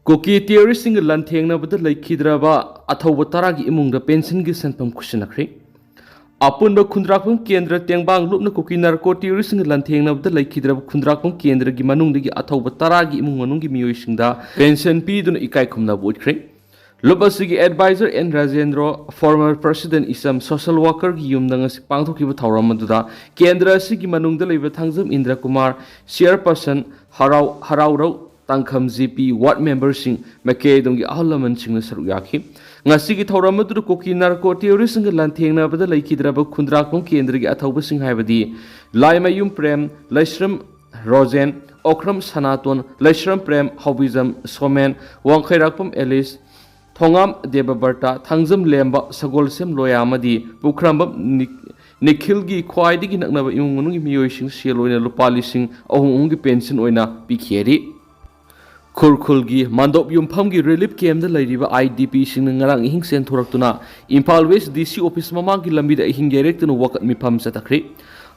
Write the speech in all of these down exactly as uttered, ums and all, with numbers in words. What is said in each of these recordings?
ꯀꯨꯀꯤ ꯇꯦꯔꯣꯔꯤꯁꯁꯤꯡꯒ ꯂꯥꯟꯊꯦꯡꯅꯕꯗ ꯂꯩꯈꯤꯗ꯭ꯔꯕ ꯑꯊꯧꯕ ꯇꯔꯥꯒꯤ ꯏꯃꯨꯡꯗ ꯄꯦꯟꯁꯟꯒꯤ ꯁꯦꯟꯐꯝ ꯈꯨꯠꯁꯤꯟꯅꯈ꯭ꯔꯦ꯫ ꯑꯄꯨꯟꯕ ꯈꯨꯟꯗ꯭ꯔꯥꯛꯄꯝ ꯀꯦꯟꯗ꯭ꯔ ꯇꯦꯡꯕꯥꯡ ꯂꯨꯞꯅ ꯀꯨꯀꯤ ꯅꯥꯔꯀꯣ ꯇꯦꯔꯣꯔꯤꯁꯁꯤꯡꯒ ꯂꯥꯟꯊꯦꯡꯅꯕꯗ ꯂꯩꯈꯤꯗ꯭ꯔꯕ ꯈꯨꯟꯗ꯭ꯔꯥꯛꯄꯝ ꯀꯦꯟꯗ꯭ꯔꯒꯤ ꯃꯅꯨꯡꯗꯒꯤ ꯑꯊꯧꯕ ꯇꯔꯥꯒꯤ ꯏꯃꯨꯡ ꯃꯅꯨꯡꯒꯤ ꯃꯤꯑꯣꯏꯁꯤꯡꯗ ꯄꯦꯟꯁꯟ ꯄꯤꯗꯨꯅ ꯏꯀꯥꯏ ꯈꯨꯝꯅꯕ ꯎꯠꯈ꯭ꯔꯦ꯫ ꯂꯨꯞ ꯑꯁꯤꯒꯤ advisor and Rajendro, former president ꯏꯆꯝ, social workerꯒꯤ ꯌꯨꯝꯗ ꯉꯁꯤ ꯄꯥꯡꯊꯣꯛꯈꯤꯕ ꯊꯧꯔꯝ ꯑꯗꯨꯗ ꯀꯦꯟꯗ꯭ꯔ ꯑꯁꯤꯒꯤ ꯃꯅꯨꯡꯗ ꯂꯩꯕ ꯊꯥꯡꯖꯝ ꯏꯟꯗ꯭ꯔ ꯀꯨꯃꯥꯔ, chairperson ꯍꯔꯥꯎ, ꯍꯔꯥꯎꯔꯧ ꯇꯥꯡꯈꯝ ꯖꯤ ꯄꯤ, ward memberꯁꯤꯡ, ꯃꯥꯏꯀꯩ ꯑꯗꯨꯝꯒꯤ ꯑꯍꯜ ꯂꯃꯟꯁꯤꯡꯅ ꯁꯔꯨꯛ ꯌꯥꯈꯤ꯫ ꯉꯁꯤꯒꯤ ꯊꯧꯔꯝ ꯑꯗꯨꯗ ꯀꯨꯀꯤ ꯅꯥꯔꯀꯣ ꯇꯦꯔꯣꯔꯤꯁꯁꯤꯡꯒ ꯂꯥꯟꯊꯦꯡꯅꯕꯗ ꯂꯩꯈꯤꯗ꯭ꯔꯕ ꯈꯨꯟꯗ꯭ꯔꯥꯛꯄꯝ ꯀꯦꯟꯗ꯭ꯔꯒꯤ ꯑꯊꯧꯕꯁꯤꯡ ꯍꯥꯏꯕꯗꯤ ꯂꯥꯏꯃꯌꯨꯝ ꯄ꯭ꯔꯦꯝ, ꯂꯩꯁ꯭ꯔꯝ ꯔꯣꯖꯦꯟ, ꯑꯣꯈ꯭ꯔꯝ ꯁꯅꯥꯇꯣꯟ, ꯂꯩꯁ꯭ꯔꯝ ꯄ꯭ꯔꯦꯝ, ꯍꯥꯎꯕꯤꯖꯝ ꯁꯣꯃꯦꯟ, ꯋꯥꯡꯈꯩꯔꯥꯛꯄꯝ ꯑꯦꯂꯤꯁ, ꯊꯣꯉꯥꯝ ꯗꯦꯕꯕꯔꯇ, ꯊꯥꯡꯖꯝ ꯂꯦꯝꯕ, ꯁꯒꯣꯜꯁꯦꯝ ꯂꯣꯌꯥ ꯑꯃꯗꯤ ꯄꯨꯈ꯭ꯔꯝꯕꯝ ꯅꯤ-, ꯅꯤꯈꯤꯜꯒꯤ ꯈ꯭ꯋꯥꯏꯗꯒꯤ ꯅꯛꯅꯕ ꯏꯃꯨꯡ ꯃꯅꯨꯡꯒꯤ ꯃꯤꯑꯣꯏꯁꯤꯡ ꯁꯦꯜ ꯑꯣꯏꯅ ꯂꯨꯄꯥ ꯂꯤꯁꯤꯡ ꯑꯍꯨꯝ ꯑꯍꯨꯝꯒꯤ ꯄꯦꯟꯁꯟ ꯑꯣꯏꯅ ꯄꯤꯈꯤ ꯍꯥꯏꯔꯤ꯫ ꯈꯨꯔꯈꯨꯜꯒꯤ ꯃꯥꯟꯗꯣꯞ ꯌꯨꯝꯐꯝꯒꯤ ꯔꯤꯂꯤꯐ ꯀꯦꯝꯗ ꯂꯩꯔꯤꯕ ꯑꯥꯏ ꯗꯤ ꯄꯤꯁꯤꯡꯅ ꯉꯔꯥꯡ ꯑꯍꯤꯡ ꯆꯦꯟꯊꯣꯔꯛꯇꯨꯅ ꯏꯝꯐꯥꯜ ꯋꯦꯁ ꯗꯤ ꯁꯤ ꯑꯣꯐꯤꯁ ꯃꯃꯥꯡꯒꯤ ꯂꯝꯕꯤꯗ ꯑꯍꯤꯡ ꯌꯩꯔꯦꯛꯇꯨꯅ ꯋꯥꯀꯠ ꯃꯤꯐꯝ ꯆꯠꯊꯈ꯭ꯔꯦ꯫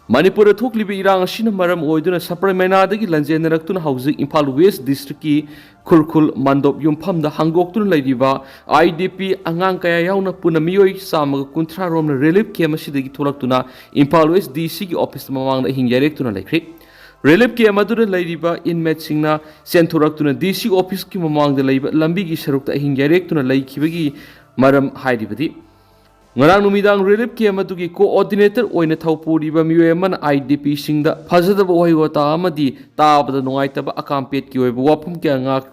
ꯃꯅꯤꯄꯨꯔꯗ ꯊꯣꯛꯂꯤꯕ ꯏꯔꯥꯡ ꯑꯁꯤꯅ ꯃꯔꯝ ꯑꯣꯏꯗꯨꯅ ꯁꯄ꯭ꯔꯃꯦꯅꯥꯗꯒꯤ ꯂꯥꯟꯖꯦꯟꯅꯔꯛꯇꯨꯅ ꯍꯧꯖꯤꯛ ꯏꯝꯐꯥꯜ ꯋꯦꯁ ꯗꯤꯁꯇ꯭ꯔꯤꯛꯀꯤ ꯈꯨꯔꯈꯨꯜ ꯃꯥꯟꯗꯣꯞ ꯌꯨꯝꯐꯝꯗ ꯍꯥꯡꯗꯣꯛꯇꯨꯅ ꯂꯩꯔꯤꯕ ꯑꯥꯏ ꯗꯤ ꯄꯤ ꯑꯉꯥꯡ ꯀꯌꯥ ꯌꯥꯎꯅ ꯄꯨꯟꯅ ꯃꯤꯑꯣꯏ ꯆꯥꯝꯃꯒ ꯀꯨꯟꯊ꯭ꯔꯥ ꯔꯣꯝꯅ ꯔꯤꯂꯤꯐ ꯀꯦꯝ ꯑꯁꯤꯗꯒꯤ ꯊꯣꯛꯂꯛꯇꯨꯅ ꯏꯝꯐꯥꯜ ꯋꯦꯁ ꯗꯤ ꯁꯤꯒꯤ ꯑꯣꯐꯤꯁ ꯃꯃꯥꯡꯗ ꯑꯍꯤꯡ ꯌꯥꯏꯔꯦꯛꯇꯨꯅ ꯂꯩꯈ꯭ꯔꯦ꯫ ꯔꯤꯂꯤꯐ ꯀꯦꯝ ꯑꯗꯨꯗ ꯂꯩꯔꯤꯕ ꯏꯟꯃꯦꯠꯁꯤꯡꯅ ꯆꯦꯟꯊꯣꯔꯛꯇꯨꯅ ꯗꯤ ꯁꯤ ꯑꯣꯐꯤꯁꯀꯤ ꯃꯃꯥꯡꯗ ꯂꯩꯕ ꯂꯝꯕꯤꯒꯤ ꯁꯔꯨꯛꯇ ꯑꯍꯤꯡ ꯌꯥꯏꯔꯦꯛꯇꯨꯅ ꯂꯩꯈꯤꯕꯒꯤ ꯃꯔꯝ ꯍꯥꯏꯔꯤꯕꯗꯤ, ꯉꯔꯥꯡ ꯅꯨꯃꯤꯗꯥꯡ ꯔꯤꯂꯤꯐ ꯀꯦꯝ ꯑꯗꯨꯒꯤ ꯀꯣꯑꯣꯔꯗꯤꯅꯦꯇꯔ ꯑꯣꯏꯅ ꯊꯧ ꯄꯨꯔꯤꯕ ꯃꯤꯑꯣꯏ ꯑꯃꯅ ꯑꯥꯏ ꯗꯤ ꯄꯤꯁꯤꯡꯗ ꯐꯖꯗꯕ ꯋꯥꯍꯩ ꯋꯥꯇꯥ ꯑꯃꯗꯤ ꯇꯥꯕꯗ ꯅꯨꯡꯉꯥꯏꯇꯕ ꯑꯀꯥꯝꯄꯦꯠꯀꯤ ꯑꯣꯏꯕ ꯋꯥꯐꯝ ꯀꯌꯥ ꯉꯥꯛ-,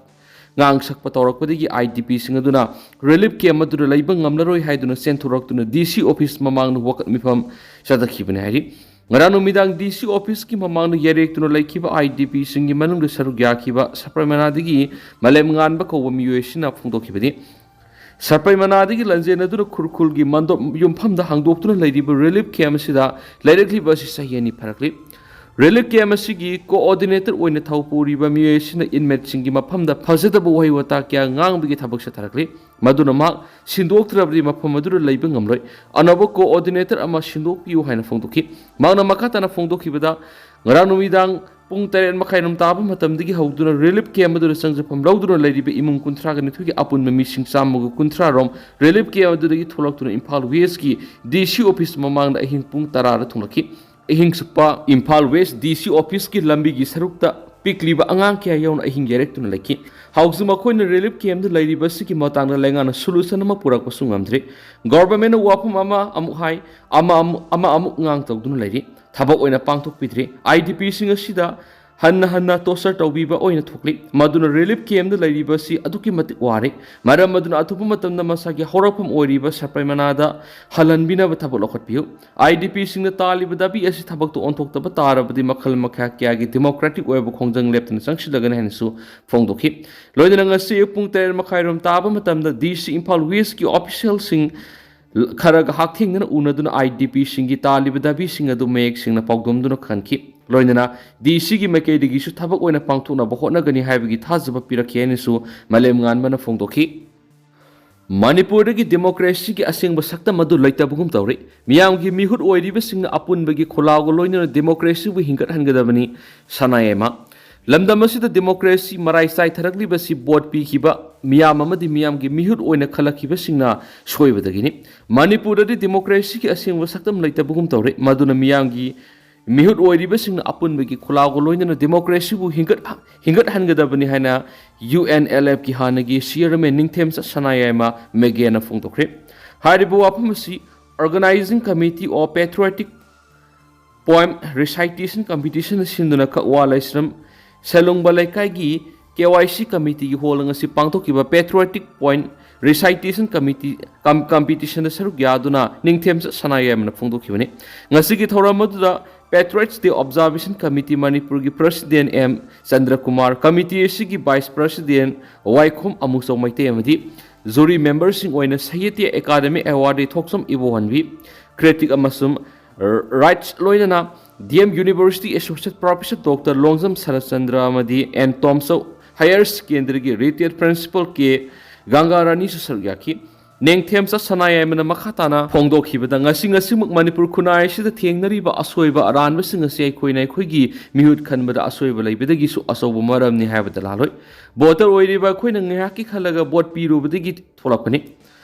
ꯉꯥꯡꯁꯛꯄ ꯇꯧꯔꯛꯄꯗꯒꯤ ꯑꯥꯏ ꯗꯤ ꯄꯤꯁꯤꯡ ꯑꯗꯨꯅ ꯔꯤꯂꯤꯐ ꯀꯦꯝ ꯑꯗꯨꯗ ꯂꯩꯕ ꯉꯝꯂꯔꯣꯏ ꯍꯥꯏꯗꯨꯅ ꯆꯦꯟꯊꯣꯔꯛꯇꯨꯅ ꯗꯤ ꯁꯤ ꯑꯣꯐꯤꯁ ꯃꯃꯥꯡꯗ ꯋꯥꯀꯠ ꯃꯤꯐꯝ ꯆꯠꯊꯈꯤꯕꯅꯤ ꯍꯥꯏꯔꯤ꯫ ꯉꯔꯥꯡ ꯅꯨꯃꯤꯗꯥꯡ ꯗꯤ ꯁꯤ ꯑꯣꯐꯤꯁꯀꯤ ꯃꯃꯥꯡꯗ ꯌꯥꯔꯦꯛꯇꯨꯅ ꯂꯩꯈꯤꯕ ꯑꯥꯏ ꯗꯤ ꯄꯤꯁꯤꯡꯒꯤ ꯃꯅꯨꯡꯗ ꯁꯔꯨꯛ ꯌꯥꯈꯤꯕ ꯁꯄ꯭ꯔꯃꯦꯅꯥꯗꯒꯤ ꯃꯥꯂꯦꯝ ꯉꯥꯟꯕ ꯀꯧꯕ ꯃꯤꯑꯣꯏ ꯑꯁꯤꯅ ꯐꯣꯡꯗꯣꯛꯈꯤꯕꯅꯤ꯫ ꯁꯔꯄꯩ ꯃꯅꯥꯗꯒꯤ ꯂꯥꯟꯖꯦꯟꯅꯗꯨꯅ ꯈꯨꯔꯈꯨꯜꯒꯤ ꯃꯥꯟꯗꯣꯞ ꯌꯨꯝꯐꯝꯗ ꯍꯥꯡꯗꯣꯛꯇꯨꯅ ꯂꯩꯔꯤꯕ ꯔꯤꯂꯤꯐ ꯀꯦꯝ ꯑꯁꯤꯗ ꯂꯩꯔꯛꯂꯤꯕ ꯑꯁꯤ ꯆꯍꯤ ꯑꯅꯤ ꯐꯥꯔꯛꯂꯤ꯫ ꯔꯤꯂꯤꯐ ꯀꯦꯝ ꯑꯁꯤꯒꯤ ꯀꯣꯑꯣꯔꯗꯤꯅꯦꯇꯔ ꯑꯣꯏꯅ ꯊꯧ ꯄꯨꯔꯤꯕ ꯃꯤꯑꯣꯏ ꯑꯁꯤꯅ ꯏꯟꯃꯦꯠꯁꯤꯡꯒꯤ ꯃꯐꯝꯗ ꯐꯖꯗꯕ ꯋꯥꯍꯩ ꯋꯥꯇꯥ ꯀꯌꯥ ꯉꯥꯡꯕꯒꯤ ꯊꯕꯛ ꯆꯠꯊꯔꯛꯂꯤ꯫ ꯃꯗꯨꯅ ꯃꯍꯥꯛ ꯁꯤꯟꯗꯣꯛꯇ꯭ꯔꯕꯗꯤ ꯃꯐꯝ ꯑꯗꯨꯗ ꯂꯩꯕ ꯉꯝꯂꯣꯏ꯫ ꯑꯅꯧꯕ ꯀꯣꯑꯣꯔꯗꯤꯅꯦꯇꯔ ꯑꯃ ꯁꯤꯟꯗꯣꯛꯄꯤꯌꯨ ꯍꯥꯏꯅ ꯐꯣꯡꯗꯣꯛꯈꯤ꯫ ꯃꯍꯥꯛꯅ ꯃꯈꯥ ꯇꯥꯅ ꯐꯣꯡꯗꯣꯛꯈꯤꯕꯗ, ꯉꯔꯥꯡ ꯅꯨꯃꯤꯗꯥꯡ ꯄꯨꯡ ꯇꯔꯦꯠ ꯃꯈꯥꯏꯔꯣꯝ ꯇꯥꯕ ꯃꯇꯝꯗꯒꯤ ꯍꯧꯗꯨꯅ ꯔꯤꯂꯤꯐ ꯀꯦꯝꯞ ꯑꯗꯨꯗ ꯆꯪꯖꯐꯝ ꯂꯧꯗꯨꯅ ꯂꯩꯔꯤꯕ ꯏꯃꯨꯡ ꯀꯨꯟꯊ꯭ꯔꯥꯒ ꯅꯤꯊꯣꯏꯒꯤ ꯑꯄꯨꯟꯕ ꯃꯤꯁꯤꯡ ꯆꯥꯝꯃꯒ ꯀꯨꯟꯊ꯭ꯔꯥ ꯔꯣꯝ ꯔꯤꯂꯤꯐ ꯀꯦꯝꯞ ꯑꯗꯨꯗꯒꯤ ꯊꯣꯛꯂꯛꯇꯨꯅ ꯏꯝꯐꯥꯜ ꯋꯦꯁꯀꯤ ꯗꯤ ꯁꯤ ꯑꯣꯐꯤꯁ ꯃꯃꯥꯡꯗ ꯑꯍꯤꯡ ꯄꯨꯡ ꯇꯔꯥꯗ ꯊꯨꯡꯂꯛꯈꯤ꯫ ꯑꯍꯤꯡ ꯆꯨꯞꯄ ꯏꯝꯐꯥꯜ ꯋꯦꯁ ꯗꯤ ꯁꯤ ꯑꯣꯐꯤꯁꯀꯤ ꯂꯝꯕꯤꯒꯤ ꯁꯔꯨꯛꯇ ꯄꯤꯛꯂꯤꯕ ꯑꯉꯥꯡ ꯀꯌꯥ ꯌꯥꯎꯅ ꯑꯍꯤꯡ ꯌꯥꯏꯔꯛꯇꯨꯅ ꯂꯩꯈꯤ꯫ ꯍꯧꯖꯤꯛ ꯃꯈꯣꯏꯅ ꯔꯤꯂꯤꯐ ꯀꯦꯝꯞꯇ ꯂꯩꯔꯤꯕ ꯑꯁꯤꯒꯤ ꯃꯇꯥꯡꯗ ꯂꯩꯉꯥꯛꯅ ꯁꯣꯂꯨꯁꯟ ꯑꯃ ꯄꯨꯔꯛꯄꯁꯨ ꯉꯝꯗ꯭ꯔꯤ꯫ ꯒꯣꯚꯔꯟꯃꯦꯟꯠꯅ ꯋꯥꯐꯝ ꯑꯃ ꯑꯃꯨꯛ ꯍꯥꯏ, ꯑꯃ ꯑꯃꯨꯛ, ꯑꯃ ꯑꯃꯨꯛ ꯉꯥꯡ ꯇꯧꯗꯨꯅ ꯂꯩꯔꯤ꯫ ꯊꯕꯛ ꯑꯣꯏꯅ ꯄꯥꯡꯊꯣꯛꯄꯤꯗ꯭ꯔꯤ꯫ ꯑꯥꯏ ꯗꯤ ꯄꯤꯁꯤꯡ ꯑꯁꯤꯗ ꯍꯟꯅ ꯍꯟꯅ ꯇꯣꯔꯆꯔ ꯇꯧꯕꯤꯕ ꯑꯣꯏꯅ ꯊꯣꯛꯂꯤ꯫ ꯃꯗꯨꯅ ꯔꯤꯂꯤꯐ ꯀꯦꯝꯞꯇ ꯂꯩꯔꯤꯕ ꯑꯁꯤ ꯑꯗꯨꯛꯀꯤ ꯃꯇꯤꯛ ꯋꯥꯔꯦ꯫ ꯃꯔꯝ ꯑꯗꯨꯅ ꯑꯊꯨꯕ ꯃꯇꯝꯗ ꯃꯁꯥꯒꯤ ꯍꯧꯔꯛꯐꯝ ꯑꯣꯏꯔꯤꯕ ꯁꯄ꯭ꯔꯩ ꯃꯅꯥꯗ ꯍꯜꯍꯟꯕꯤꯅꯕ ꯊꯕꯛ ꯂꯧꯈꯠꯄꯤꯌꯨ꯫ ꯑꯥꯏ ꯗꯤ ꯄꯤꯁꯤꯡꯅ ꯇꯥꯜꯂꯤꯕ ꯗꯥꯕꯤ ꯑꯁꯤ ꯊꯕꯛꯇ ꯑꯣꯟꯊꯣꯛꯇꯕ ꯇꯥꯔꯕꯗꯤ ꯃꯈꯜ ꯃꯈꯥ ꯀꯌꯥꯒꯤ ꯗꯦꯃꯣꯀ꯭ꯔꯦꯇꯤꯛ ꯑꯣꯏꯕ ꯈꯣꯡꯖꯪ ꯂꯦꯞꯇꯅ ꯆꯪꯁꯤꯜꯂꯒꯅꯤ ꯍꯥꯏꯅꯁꯨ ꯐꯣꯡꯗꯣꯛꯈꯤ꯫ ꯂꯣꯏꯅꯅ ꯉꯁꯤ ꯑꯌꯨꯛ ꯄꯨꯡ ꯇꯔꯦꯠ ꯃꯈꯥꯏꯔꯣꯝ ꯇꯥꯕ ꯃꯇꯝꯗ ꯗꯤ ꯁꯤ ꯏꯝꯐꯥꯜ ꯋꯦꯁꯀꯤ ꯑꯣꯐꯤꯁꯤꯌꯦꯜꯁꯤꯡ ꯈꯔꯒ ꯍꯛꯊꯦꯡꯅꯅ ꯎꯅꯗꯨꯅ ꯑꯥꯏ ꯗꯤ ꯄꯤꯁꯤꯡꯒꯤ ꯇꯥꯜꯂꯤꯕ ꯗꯥꯕꯤꯁꯤꯡ ꯑꯗꯨ ꯃꯌꯦꯛ ꯁꯦꯡꯅ ꯄꯥꯎꯗꯝꯗꯨꯅ ꯈꯟꯈꯤ꯫ ꯂꯣꯏꯅꯅ ꯗꯤ ꯁꯤꯒꯤ ꯃꯥꯏꯀꯩꯗꯒꯤꯁꯨ ꯊꯕꯛ ꯑꯣꯏꯅ ꯄꯥꯡꯊꯣꯛꯅꯕ ꯍꯣꯠꯅꯒꯅꯤ ꯍꯥꯏꯕꯒꯤ ꯊꯥꯖꯕ ꯄꯤꯔꯛꯈꯤ ꯍꯥꯏꯅꯁꯨ ꯃꯥꯂꯦꯝ ꯉꯥꯟꯕꯅ ꯐꯣꯡꯗꯣꯛꯈꯤ꯫ ꯃꯅꯤꯄꯨꯔꯗꯒꯤ ꯗꯦꯃꯣꯀ꯭ꯔꯦꯁꯤꯒꯤ ꯑꯁꯦꯡꯕ ꯁꯛꯇꯝ ꯑꯗꯨ ꯂꯩꯇꯕꯒꯨꯝ ꯇꯧꯔꯤ꯫ ꯃꯤꯌꯥꯝꯒꯤ ꯃꯤꯍꯨꯠ ꯑꯣꯏꯔꯤꯕꯁꯤꯡꯅ ꯑꯄꯨꯟꯕꯒꯤ ꯈꯣꯜꯂꯥꯎꯒ ꯂꯣꯏꯅꯅ ꯗꯦꯃꯣꯀ꯭ꯔꯦꯁꯤꯕꯨ ꯍꯤꯡꯒꯠꯍꯟꯒꯗꯕꯅꯤ, ꯁꯅꯥꯌꯥꯏꯃ꯫ ꯂꯝꯗꯝ ꯑꯁꯤꯗ ꯗꯦꯃꯣꯀ꯭ꯔꯦꯁꯤ ꯃꯔꯥꯏ ꯆꯥꯏꯊꯔꯛꯂꯤꯕꯁꯤ ꯚꯣꯠ ꯄꯤꯈꯤꯕ ꯃꯤꯌꯥꯝ ꯑꯃꯗꯤ ꯃꯤꯌꯥꯝꯒꯤ ꯃꯤꯍꯨꯠ ꯑꯣꯏꯅ ꯈꯜꯂꯛꯈꯤꯕꯁꯤꯡꯅ ꯁꯣꯏꯕꯗꯒꯤꯅꯤ꯫ ꯃꯅꯤꯄꯨꯔꯗꯗꯤ ꯗꯦꯃꯣꯀ꯭ꯔꯦꯁꯤꯒꯤ ꯑꯁꯦꯡꯕ ꯁꯛꯇꯝ ꯂꯩꯇꯕꯒꯨꯝ ꯇꯧꯔꯦ, ꯃꯗꯨꯅ ꯃꯤꯌꯥꯝꯒꯤ ꯃꯤꯍꯨꯠ ꯑꯣꯏꯔꯤꯕꯁꯤꯡꯅ ꯑꯄꯨꯟꯕꯒꯤ ꯈꯣꯜꯂꯥꯎꯒ ꯂꯣꯏꯅꯅ ꯗꯦꯃꯣꯀ꯭ꯔꯦꯁꯤꯕꯨ ꯍꯤꯡꯒꯠ-, ꯍꯤꯡꯒꯠꯍꯟꯒꯗꯕꯅꯤ ꯍꯥꯏꯅ ꯌꯨ ꯑꯦꯟ ꯑꯦꯜ ꯑꯦꯐꯀꯤ ꯍꯥꯟꯅꯒꯤ ꯆꯤꯌꯔꯃꯦꯟ ꯅꯤꯡꯊꯦꯝꯆꯠ ꯁꯅꯥꯌꯥꯏꯃ ꯃꯦꯒꯦꯅ ꯐꯣꯡꯗꯣꯛꯈ꯭ꯔꯦ꯫ ꯍꯥꯏꯔꯤꯕ ꯋꯥꯐꯝ ꯑꯁꯤ Organizing Committee of Patriotic Poem Recitation Competition ꯁꯤꯟꯗꯨꯅ ꯀꯛꯋꯥ ꯂꯥꯏꯁ꯭ꯔꯝ ꯁꯦꯂꯨꯡꯕ ꯂꯩꯀꯥꯏꯒꯤ ꯀꯦ ꯋꯥꯏ ꯁꯤ ꯀꯃꯤꯇꯤꯒꯤ ꯍꯣꯜ ꯉꯁꯤ ꯄꯥꯡꯊꯣꯛꯈꯤꯕ Patriotic Poem Recitation Committee ꯀꯝ-, ꯀꯝꯄꯤꯇꯤꯁꯟꯗ ꯁꯔꯨꯛ ꯌꯥꯗꯨꯅ ꯅꯤꯡꯊꯦꯝꯆꯠ ꯁꯅꯥꯌꯥꯏꯃꯅ ꯐꯣꯡꯗꯣꯛꯈꯤꯕꯅꯤ꯫ ꯉꯁꯤꯒꯤ ꯊꯧꯔꯝ ꯑꯗꯨꯗ Patriots Day Observation Committee ꯃꯅꯤꯄꯨꯔꯒꯤ ꯄ꯭ꯔꯁꯤꯗꯦꯟ ꯑꯦꯝ ꯆꯟꯗ꯭ꯔꯀꯨꯃꯥꯔ, ꯀꯃꯤꯇꯤ ꯑꯁꯤꯒꯤ ꯚꯥꯏꯁ ꯄ꯭ꯔꯁꯤꯗꯦꯟ ꯋꯥꯏꯈꯣꯝ ꯑꯃꯨꯆꯧ ꯃꯩꯇꯩ ꯑꯃꯗꯤ ꯖꯨꯔꯤ ꯃꯦꯝꯕꯔꯁꯤꯡ ꯑꯣꯏꯅ ꯁꯥꯍꯤꯇ꯭ꯌ ꯑꯦꯀꯥꯗꯃꯤ ꯑꯦꯋꯥꯔꯗꯤ ꯊꯣꯛꯆꯝ ꯏꯕꯣꯍꯟꯕꯤ, ꯀ꯭ꯔꯤꯇꯤꯛ ꯑꯃꯁꯨꯡ ꯔꯥꯏꯠꯁ ꯂꯣꯏꯅꯅ D M university associate professor doctor Longjam Saratchandra ꯑꯃꯗꯤ ꯑꯦꯟ ꯇꯣꯝꯆꯧ ꯍꯥꯌꯔ ꯁꯦꯀꯦꯟꯗꯔꯤꯒꯤ ꯔꯤꯇꯥꯌꯔ ꯄ꯭ꯔꯤꯟꯁꯤꯄꯜ ꯀꯦ ꯒꯪꯒꯥ ꯔꯥꯅꯤꯁꯨ ꯁꯔꯨꯛ ꯌꯥꯈꯤ꯫ ꯅꯦꯡꯊꯦꯝꯆꯥ ꯁꯅꯥꯌꯥꯏꯃꯅ ꯃꯈꯥ ꯇꯥꯅ ꯐꯣꯡꯗꯣꯛꯈꯤꯕꯗ, ꯉꯁꯤ ꯉꯁꯤꯃꯛ ꯃꯅꯤꯄꯨꯔ ꯈꯨꯟꯅꯥꯏ ꯑꯁꯤꯗ ꯊꯦꯡꯅꯔꯤꯕ ꯑꯁꯣꯏꯕ ꯑꯔꯥꯟꯕꯁꯤꯡ ꯑꯁꯤ ꯑꯩꯈꯣꯏꯅ ꯑꯩꯈꯣꯏꯒꯤ ꯃꯤꯍꯨꯠ ꯈꯟꯕꯗ ꯑꯁꯣꯏꯕ ꯂꯩꯕꯗꯒꯤꯁꯨ ꯑꯆꯧꯕ ꯃꯔꯝꯅꯤ ꯍꯥꯏꯕꯗ ꯂꯥꯜꯂꯣꯏ꯫ ꯚꯣꯇꯔ ꯑꯣꯏꯔꯤꯕ ꯑꯩꯈꯣꯏꯅ ꯉꯥꯏꯍꯥꯛꯀꯤ ꯈꯜꯂꯒ ꯚꯣꯠ ꯄꯤꯔꯨꯕꯗꯒꯤ ꯊꯣꯛꯂꯛꯄꯅꯤ꯫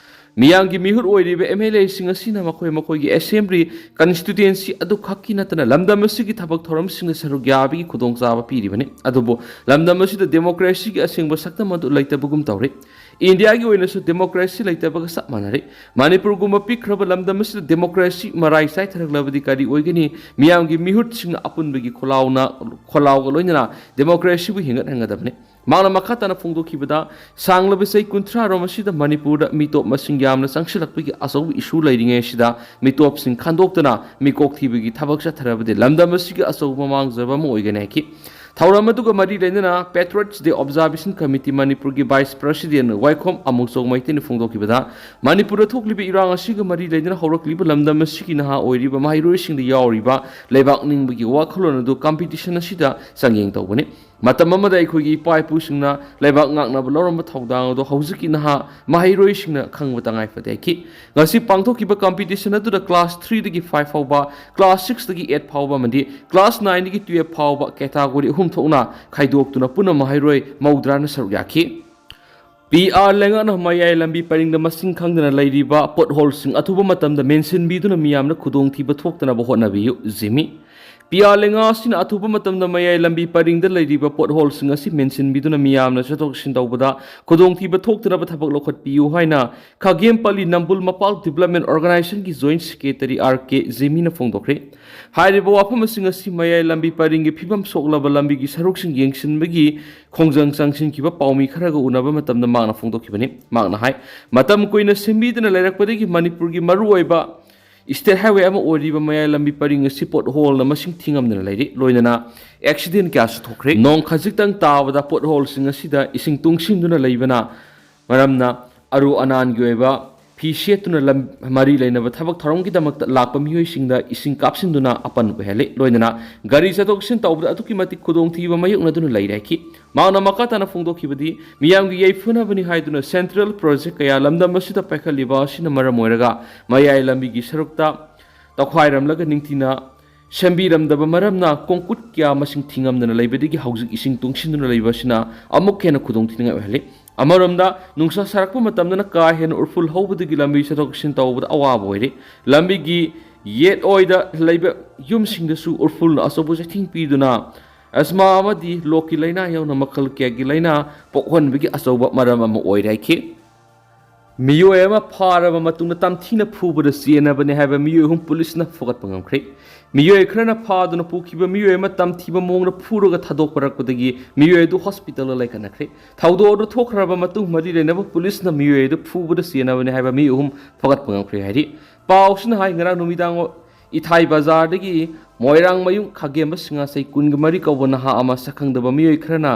ꯃꯤꯌꯥꯝꯒꯤ ꯃꯤꯍꯨꯠ ꯑꯣꯏꯔꯤꯕ ꯑꯦꯝ ꯑꯦꯜ ꯑꯦꯁꯤꯡ ꯑꯁꯤꯅ ꯃꯈꯣꯏ ꯃꯈꯣꯏꯒꯤ ꯑꯦꯁꯦꯝꯕ꯭ꯂꯤ ꯀꯟꯁꯇꯤꯇ꯭ꯌꯨꯌꯦꯟꯁꯤ ꯑꯗꯨꯈꯛꯀꯤ ꯅꯠꯇꯅ ꯂꯝꯗꯝ ꯑꯁꯤꯒꯤ ꯊꯕꯛ ꯊꯧꯔꯝꯁꯤꯡꯗ ꯁꯔꯨꯛ ꯌꯥꯕꯒꯤ ꯈꯨꯗꯣꯡꯆꯥꯕ ꯄꯤꯔꯤꯕꯅꯤ꯫ ꯑꯗꯨꯕꯨ ꯂꯝꯗꯝ ꯑꯁꯤꯗ ꯗꯦꯃꯣꯀ꯭ꯔꯦꯁꯤꯒꯤ ꯑꯁꯦꯡꯕ ꯁꯛꯇꯝ ꯑꯗꯨ ꯂꯩꯇꯕꯒꯨꯝ ꯇꯧꯔꯤ꯫ ꯏꯟꯗꯤꯌꯥꯒꯤ ꯑꯣꯏꯅꯁꯨ ꯗꯦꯃꯣꯀ꯭ꯔꯦꯁꯤ ꯂꯩꯇꯕꯒ ꯆꯞ ꯃꯥꯟꯅꯔꯦ꯫ ꯃꯅꯤꯄꯨꯔꯒꯨꯝꯕ ꯄꯤꯛꯈ꯭ꯔꯕ ꯂꯝꯗꯝ ꯑꯁꯤꯗ ꯗꯦꯃꯣꯀ꯭ꯔꯦꯁꯤ ꯃꯔꯥꯏ ꯆꯥꯏꯊꯔꯛꯂꯕꯗꯤ ꯀꯔꯤ ꯑꯣꯏꯒꯅꯤ? ꯃꯤꯌꯥꯝꯒꯤ ꯃꯤꯍꯨꯠꯁꯤꯡꯅ ꯑꯄꯨꯟꯕꯒꯤ ꯈꯣꯜꯂꯥꯎꯅ, ꯈꯣꯜꯂꯥꯎꯒ ꯂꯣꯏꯅꯅ ꯗꯦꯃꯣꯀ꯭ꯔꯦꯁꯤꯕꯨ ꯍꯦꯟꯒꯠꯍꯟꯒꯗꯕꯅꯤ꯫ ꯃꯍꯥꯛꯅ ꯃꯈꯥ ꯇꯥꯅ ꯐꯣꯡꯗꯣꯛꯈꯤꯕꯗ, ꯁꯥꯡꯂꯕ ꯆꯍꯤ ꯀꯨꯟꯊ꯭ꯔꯥꯔꯣꯝ ꯑꯁꯤꯗ ꯃꯅꯤꯄꯨꯔꯗ ꯃꯤꯇꯣꯞ ꯃꯁꯤꯡ ꯌꯥꯝꯅ ꯆꯪꯁꯤꯜꯂꯛꯄꯒꯤ ꯑꯆꯧꯕ ꯏꯁꯨ ꯂꯩꯔꯤꯉꯩ ꯑꯁꯤꯗ ꯃꯤꯇꯣꯞꯁꯤꯡ ꯈꯟꯗꯣꯛꯇꯅ ꯃꯤꯀꯣꯛ ꯊꯤꯕꯒꯤ ꯊꯕꯛ ꯆꯠꯊꯔꯕꯗꯤ ꯂꯝꯗꯝ ꯑꯁꯤꯒꯤ ꯑꯆꯧꯕ ꯃꯥꯡꯖꯕ ꯑꯃ ꯑꯣꯏꯒꯅꯤ ꯍꯥꯏꯈꯤ꯫ ꯊꯧꯔꯝ ꯑꯗꯨꯒ ꯃꯔꯤ ꯂꯩꯅꯅ Patriots Day Observation Committee ꯃꯅꯤꯄꯨꯔꯒꯤ vice president ꯋꯥꯏꯈꯣꯝ ꯑꯃꯨꯛꯆꯧ ꯃꯩꯇꯩꯅ ꯐꯣꯡꯗꯣꯛꯈꯤꯕꯗ, ꯃꯅꯤꯄꯨꯔꯗ ꯊꯣꯛꯂꯤꯕ ꯏꯔꯥꯡ ꯑꯁꯤꯒ ꯃꯔꯤ ꯂꯩꯅꯅ ꯍꯧꯔꯛꯂꯤꯕ ꯂꯝꯗꯝ ꯑꯁꯤꯒꯤ ꯅꯍꯥ ꯑꯣꯏꯔꯤꯕ ꯃꯍꯩꯔꯣꯏꯁꯤꯡꯗ ꯌꯥꯎꯔꯤꯕ ꯂꯩꯕꯥꯛ ꯅꯤꯡꯕꯒꯤ ꯋꯥꯈꯜꯂꯣꯟ ꯑꯗꯨ competition ꯑꯁꯤꯗ ꯆꯥꯡꯌꯦꯡ ꯇꯧꯕꯅꯤ꯫ ꯃꯇꯝ ꯑꯃꯗ ꯑꯩꯈꯣꯏꯒꯤ ꯏꯄꯥ ꯏꯄꯨꯁꯤꯡꯅ ꯂꯩꯕꯥꯛ ꯉꯥꯛꯅꯕ ꯂꯧꯔꯝꯕ ꯊꯧꯗꯥꯡ ꯑꯗꯨ ꯍꯧꯖꯤꯛꯀꯤ ꯅꯍꯥ ꯃꯍꯩꯔꯣꯏꯁꯤꯡꯅ ꯈꯪꯕ ꯇꯉꯥꯏ ꯐꯗꯦ ꯍꯥꯏꯈꯤ꯫ ꯉꯁꯤ ꯄꯥꯡꯊꯣꯛꯈꯤꯕ competition ꯑꯗꯨꯗ class three ꯗꯒꯤ five ꯐꯥꯎꯕ, class six ꯗꯒꯤ eight ꯐꯥꯎꯕ ꯑꯃꯗꯤ class nine ꯗꯒꯤ twelve ꯐꯥꯎꯕ category ꯑꯍꯨꯝ ꯊꯣꯛꯅ ꯈꯥꯏꯗꯣꯛꯇꯨꯅ ꯄꯨꯟꯅ ꯃꯍꯩꯔꯣꯏ ꯃꯧꯗ꯭ꯔꯥꯅ ꯁꯔꯨꯛ ꯌꯥꯈꯤ꯫ ꯄꯤ ꯑꯥꯔ ꯂꯩꯉꯥꯛꯅ ꯃꯌꯥꯏ ꯂꯝꯕꯤ ꯄꯔꯤꯡꯗ ꯃꯁꯤꯡ ꯈꯪꯗꯅ ꯂꯩꯔꯤꯕ potholeꯁꯤꯡ ꯑꯊꯨꯕ ꯃꯇꯝꯗ ꯃꯦꯟꯁꯤꯟꯕꯤꯗꯨꯅ ꯃꯤꯌꯥꯝꯅ ꯈꯨꯗꯣꯡꯊꯤꯕ ꯊꯣꯛꯇꯅꯕ ꯍꯣꯠꯅꯕꯤꯌꯨ꯫ ꯖꯤꯃꯤ꯫ ꯄꯤ ꯑꯥꯔ ꯂꯩꯉꯥꯛ ꯑꯁꯤꯅ ꯑꯊꯨꯕ ꯃꯇꯝꯗ ꯃꯌꯥꯏ ꯂꯝꯕꯤ ꯄꯔꯤꯡꯗ ꯂꯩꯔꯤꯕ potholeꯁꯤꯡ ꯑꯁꯤ ꯃꯦꯟꯁꯤꯟꯕꯤꯗꯨꯅ ꯃꯤꯌꯥꯝꯅ ꯆꯠꯊꯣꯛ ꯆꯠꯁꯤꯟ ꯇꯧꯕꯗ ꯈꯨꯗꯣꯡꯊꯤꯕ ꯊꯣꯛꯇꯅꯕ ꯊꯕꯛ ꯂꯧꯈꯠꯄꯤꯌꯨ ꯍꯥꯏꯅ ꯈꯥꯒꯦꯝꯄꯜꯂꯤ ꯅꯝꯕꯨꯜ ꯃꯄꯥꯜ Development Organisationꯒꯤ Joint Secretary ꯑꯥꯔ ꯀꯦ ꯖꯤꯃꯤꯅ ꯐꯣꯡꯗꯣꯛꯈ꯭ꯔꯦ꯫ ꯍꯥꯏꯔꯤꯕ ꯋꯥꯐꯝꯁꯤꯡ ꯑꯁꯤ ꯃꯌꯥꯏ ꯂꯝꯕꯤ ꯄꯔꯤꯡꯒꯤ ꯐꯤꯕꯝ ꯁꯣꯛꯂꯕ ꯂꯝꯕꯤꯒꯤ ꯁꯔꯨꯛꯁꯤꯡ ꯌꯦꯡꯁꯤꯟꯕꯒꯤ ꯈꯣꯡꯖꯪ ꯆꯪꯁꯤꯟꯈꯤꯕ ꯄꯥꯎꯃꯤ ꯈꯔꯒ ꯎꯅꯕ ꯃꯇꯝꯗ ꯃꯍꯥꯛꯅ ꯐꯣꯡꯗꯣꯛꯈꯤꯕꯅꯤ꯫ ꯃꯍꯥꯛꯅ ꯍꯥꯏ, ꯃꯇꯝ ꯀꯨꯏꯅ ꯁꯦꯝꯕꯤꯗꯅ ꯂꯩꯔꯛꯄꯗꯒꯤ ꯃꯅꯤꯄꯨꯔꯒꯤ ꯃꯔꯨꯑꯣꯏꯕ state highway ꯑꯃ ꯑꯣꯏꯔꯤꯕ ꯃꯌꯥꯏ ꯂꯝꯕꯤ ꯄꯔꯤꯡ ꯑꯁꯤ potholeꯅ ꯃꯁꯤꯡ ꯊꯤꯉꯝꯗꯅ ꯂꯩꯔꯤ꯫ ꯂꯣꯏꯅꯅ accident ꯀꯌꯥꯁꯨ ꯊꯣꯛꯈ꯭ꯔꯦ꯫ ꯅꯣꯡ ꯈꯖꯤꯛꯇꯪ ꯇꯥꯕꯗ potholeꯁꯤꯡ ꯑꯁꯤꯗ ꯏꯁꯤꯡ ꯇꯨꯡꯁꯤꯟꯗꯨꯅ ꯂꯩꯕꯅ ꯃꯔꯝꯅ ꯑꯔꯨ ꯑꯅꯥꯟꯒꯤ ꯑꯣꯏꯕ ꯐꯤ ꯁꯦꯠꯇꯨꯅ ꯂꯝ-, ꯃꯔꯤ ꯂꯩꯅꯕ ꯊꯕꯛ ꯊꯧꯔꯝꯒꯤꯗꯃꯛꯇ ꯂꯥꯛꯄ ꯃꯤꯑꯣꯏꯁꯤꯡꯗ ꯏꯁꯤꯡ ꯀꯥꯞꯁꯤꯟꯗꯨꯅ ꯑꯄꯟ ꯑꯣꯏꯍꯜꯂꯤ꯫ ꯂꯣꯏꯅꯅ ꯒꯥꯔꯤ ꯆꯠꯊꯣꯛ ꯆꯠꯁꯤꯟ ꯇꯧꯕꯗ ꯑꯗꯨꯛꯀꯤ ꯃꯇꯤꯛ ꯈꯨꯗꯣꯡꯊꯤꯕ ꯃꯥꯌꯣꯛꯅꯗꯨꯅ ꯂꯩꯔꯦ ꯍꯥꯏꯈꯤ꯫ ꯃꯍꯥꯛꯅ ꯃꯈꯥ ꯇꯥꯅ ꯐꯣꯡꯗꯣꯛꯈꯤꯕꯗꯤ, ꯃꯤꯌꯥꯝꯒꯤ ꯌꯥꯏꯐꯅꯕꯅꯤ ꯍꯥꯏꯗꯨꯅ central project ꯀꯌꯥ ꯂꯝꯗꯝ ꯑꯁꯤꯗ ꯄꯥꯏꯈꯠꯂꯤꯕ ꯑꯁꯤꯅ ꯃꯔꯝ ꯑꯣꯏꯔꯒ ꯃꯌꯥꯏ ꯂꯝꯕꯤꯒꯤ ꯁꯔꯨꯛꯇ ꯇꯧꯈꯥꯏꯔꯝꯂꯒ ꯅꯤꯡꯊꯤꯅ ꯁꯦꯝꯕꯤꯔꯝꯗꯕ ꯃꯔꯝꯅ ꯀꯣꯡꯀꯨꯠ ꯀꯌꯥ ꯃꯁꯤꯡ ꯊꯤꯉꯝꯗꯅ ꯂꯩꯕꯗꯒꯤ ꯍꯧꯖꯤꯛ ꯏꯁꯤꯡ ꯇꯨꯡꯁꯤꯟꯗꯨꯅ ꯂꯩꯕ ꯑꯁꯤꯅ ꯑꯃꯨꯛ ꯍꯦꯟꯅ ꯈꯨꯗꯣꯡꯊꯤꯅꯤꯡꯉꯥꯏ ꯑꯣꯏꯍꯜꯂꯤ꯫ ꯑꯃꯔꯣꯝꯗ, ꯅꯨꯡꯁꯥ ꯁꯥꯔꯛꯄ ꯃꯇꯝꯗꯅ ꯀꯥ ꯍꯦꯟꯅ ꯎꯔꯐꯨꯜ ꯍꯧꯕꯗꯒꯤ ꯂꯝꯕꯤ ꯆꯠꯊꯣꯛ ꯆꯠꯁꯤꯟ ꯇꯧꯕꯗ ꯑꯋꯥꯕ ꯑꯣꯏꯔꯤ꯫ ꯂꯝꯕꯤꯒꯤ ꯌꯦꯠ ꯑꯣꯏꯗ ꯂꯩꯕ ꯌꯨꯝꯁꯤꯡꯗꯁꯨ ꯎꯔꯐꯨꯜꯅ ꯑꯆꯧꯕ ꯆꯩꯊꯦꯡ ꯄꯤꯗꯨꯅ ꯑꯦꯁꯃꯥ ꯑꯃꯗꯤ ꯂꯣꯛꯀꯤ ꯂꯥꯏꯅꯥ ꯌꯥꯎꯅ ꯃꯈꯜ ꯀꯌꯥꯒꯤ ꯂꯥꯏꯅꯥ ꯄꯣꯛꯍꯟꯕꯒꯤ ꯑꯆꯧꯕ ꯃꯔꯝ ꯑꯃ ꯑꯣꯏꯔꯦ ꯍꯥꯏꯈꯤ꯫ ꯃꯤꯑꯣꯏ ꯑꯃ ꯐꯥꯔꯕ ꯃꯇꯨꯡꯗ ꯇꯝꯊꯤꯅ ꯐꯨꯕꯗ ꯆꯦꯟꯅꯕꯅꯤ ꯍꯥꯏꯕ ꯃꯤꯑꯣꯏ ꯑꯍꯨꯝ ꯄꯨꯂꯤꯁꯅ ꯐꯒꯠꯄ ꯉꯝꯈ꯭ꯔꯦ꯫ ꯃꯤꯑꯣꯏ ꯈꯔꯅ ꯐꯥꯗꯨꯅ ꯄꯨꯈꯤꯕ ꯃꯤꯑꯣꯏ ꯑꯃ ꯇꯝꯊꯤꯕ ꯃꯑꯣꯡꯗ ꯐꯨꯔꯒ ꯊꯥꯗꯣꯛꯄꯔꯛꯄꯗꯒꯤ ꯃꯤꯑꯣꯏ ꯑꯗꯨ ꯍꯣꯁꯄꯤꯇꯥꯜꯗ ꯂꯩꯈꯠꯅꯈ꯭ꯔꯦ꯫ ꯊꯧꯗꯣꯛ ꯑꯗꯨ ꯊꯣꯛꯈ꯭ꯔꯕ ꯃꯇꯨꯡ ꯃꯔꯤ ꯂꯩꯅꯕ ꯄꯨꯂꯤꯁꯅ ꯃꯤꯑꯣꯏ ꯑꯗꯨ ꯐꯨꯕꯗ ꯆꯦꯟꯅꯕꯅꯤ ꯍꯥꯏꯕ ꯃꯤ ꯑꯍꯨꯝ ꯐꯒꯠꯄ ꯉꯝꯈ꯭ꯔꯦ ꯍꯥꯏꯔꯤ꯫ ꯄꯥꯎꯁꯤꯅ ꯍꯥꯏ, ꯉꯔꯥꯡ ꯅꯨꯃꯤꯗꯥꯡ ꯏꯊꯥꯏ ꯕꯖꯥꯔꯗꯒꯤ ꯃꯣꯏꯔꯥꯡꯃꯌꯨꯝ ꯈꯥꯒꯦꯝꯕ ꯁꯤꯡꯉꯥ ꯆꯍꯤ ꯀꯨꯟꯒ ꯃꯔꯤ ꯀꯧꯕ ꯅꯍꯥ ꯑꯃ ꯁꯛꯈꯪꯗꯕ ꯃꯤꯑꯣꯏ ꯈꯔꯅ